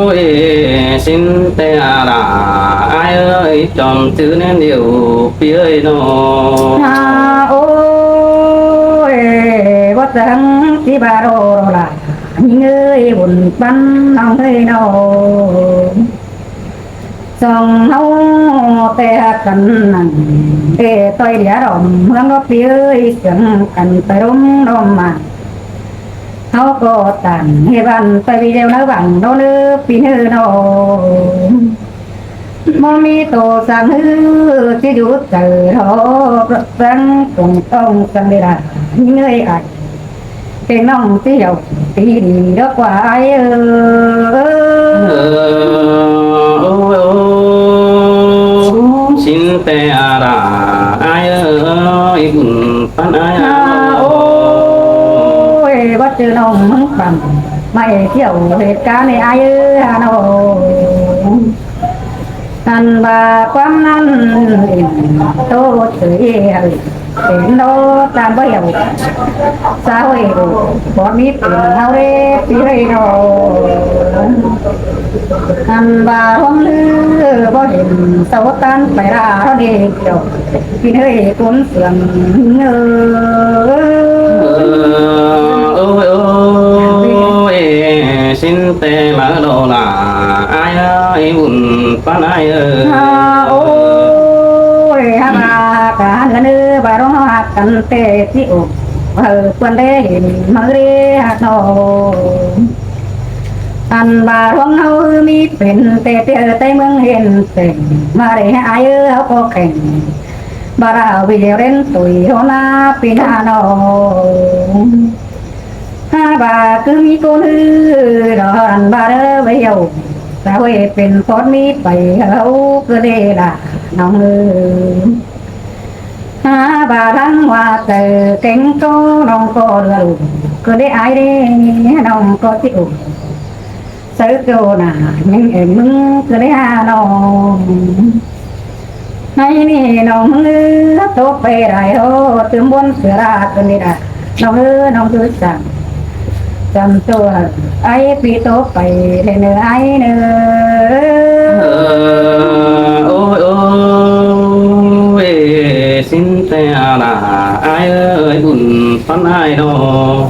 ôi, ꞌsịn ꞌtẹ a đa, ai ơi, chom chứ ꞌnén điêu ꞌpi ơi ꞌnọ. Ôi, báu săng ꞌchí ba ꞌro ꞌro lả ꞌnhính ơi, bun ꞌpắn ꞌnọng ơi ꞌnọ. Song ꞌháu ꞌtẹ hák căn ꞌnặn, ê ꞌtoi đĩa đom ꞌmướng ꞌnọ ꞌpi ơi, siêng căn ꞌtoi ꞌlốm đom ꞌmá. ꞌHáu ꞌcọ tản ꞌhế ꞌván ꞌtoi ꞌviđeo ꞌnớ vang ꞌnọ ꞌnớ ꞌpi ꞌnớ ꞌnọng. ꞌMá ꞌmí tô săng ꞌhứ ꞌchí dú chaư ꞌhọ, săng tông tông săng đé đa ꞌnhính ơi ai. Keng ꞌnọng ꞌchí hiẻo tí đi ꞌlọ ꞌquá ai ơi. Ôi, ôi, ꞌsịn ꞌtẹ a đa, ai ơi, bun ꞌpắn ai a. Ôi, báu chứ ꞌnọng ꞌmứng păm, ꞌmạy thiẻo ꞌhệt cá ꞌnị ai ơi ha ꞌnọng. Ăn ꞌva ꞌquám ꞌnặn ỉn tô chửi hảư, pên ꞌnọ ꞌtan báu hiẻo. Sa ꞌhới ꞌnọ, bót ꞌmí pên ꞌháu đé ꞌpi ơi ꞌnọ. Ăn ꞌva ꞌhuống ꞌlứa báu hên sau ꞌtan pay đa ꞌhọ đé kiẻo. ꞌPi ơi ꞌcốn sương ơi. Ôi, ôi, ꞌsịn ꞌtẹ ꞌmá ꞌlọ lả, ai ơi, bun ꞌpắn ai ơi. Ha, ôi, ha, ba, hák căn ꞌnớ ꞌnớ, ba ꞌlông hák căn ꞌtẹ ꞌchí ổ, hảư ꞌquan đé hên ꞌmá đé hák ꞌnọ. Ăn ba ꞌhuống ꞌháu ꞌmí pên ꞌtẹ ꞌtẹ ꞌtẹ ꞌmướng hên sẻng, ꞌmá đé ai ơi, ꞌháu ꞌcọ khẻng. Ba đa ꞌviđeo đen tủi ꞌhọ ꞌna ꞌpi ꞌna ꞌnọng. Ha, ba ꞌcứ ꞌmí ꞌcốn ꞌhứ ꞌnọ ăn ba đé ꞌviđeo. Sa ꞌhới pên phót ꞌmí pay ꞌháu ꞌcứ đé lả ꞌnọng ơi. Ha, ba ꞌláng ꞌva chaư keng ꞌcọ ꞌnọng ꞌcọ đưa đu. ꞌCứ đé ai đé ꞌnọng ꞌcọ ꞌchí ổ. Sáư ꞌcọ nả ꞌnhính ên ꞌmứng ꞌcứ đé ha ꞌnọng. ꞌHáy ꞌnị ꞌnọng ꞌhứ, tốc pay đảy ꞌhọ, tứm bón sửa đa ꞌcứ ꞌnị đa. ꞌNọng ꞌhứ, ꞌnọng ꞌhứ chắng chăm tô hảư ai ꞌpi tốc pay đảy ꞌnớ ai ꞌnớ. Ôi, ôi, ꞌsịn ꞌtẹ a đa, ai ơi, bun ꞌpắn ai ꞌnọ.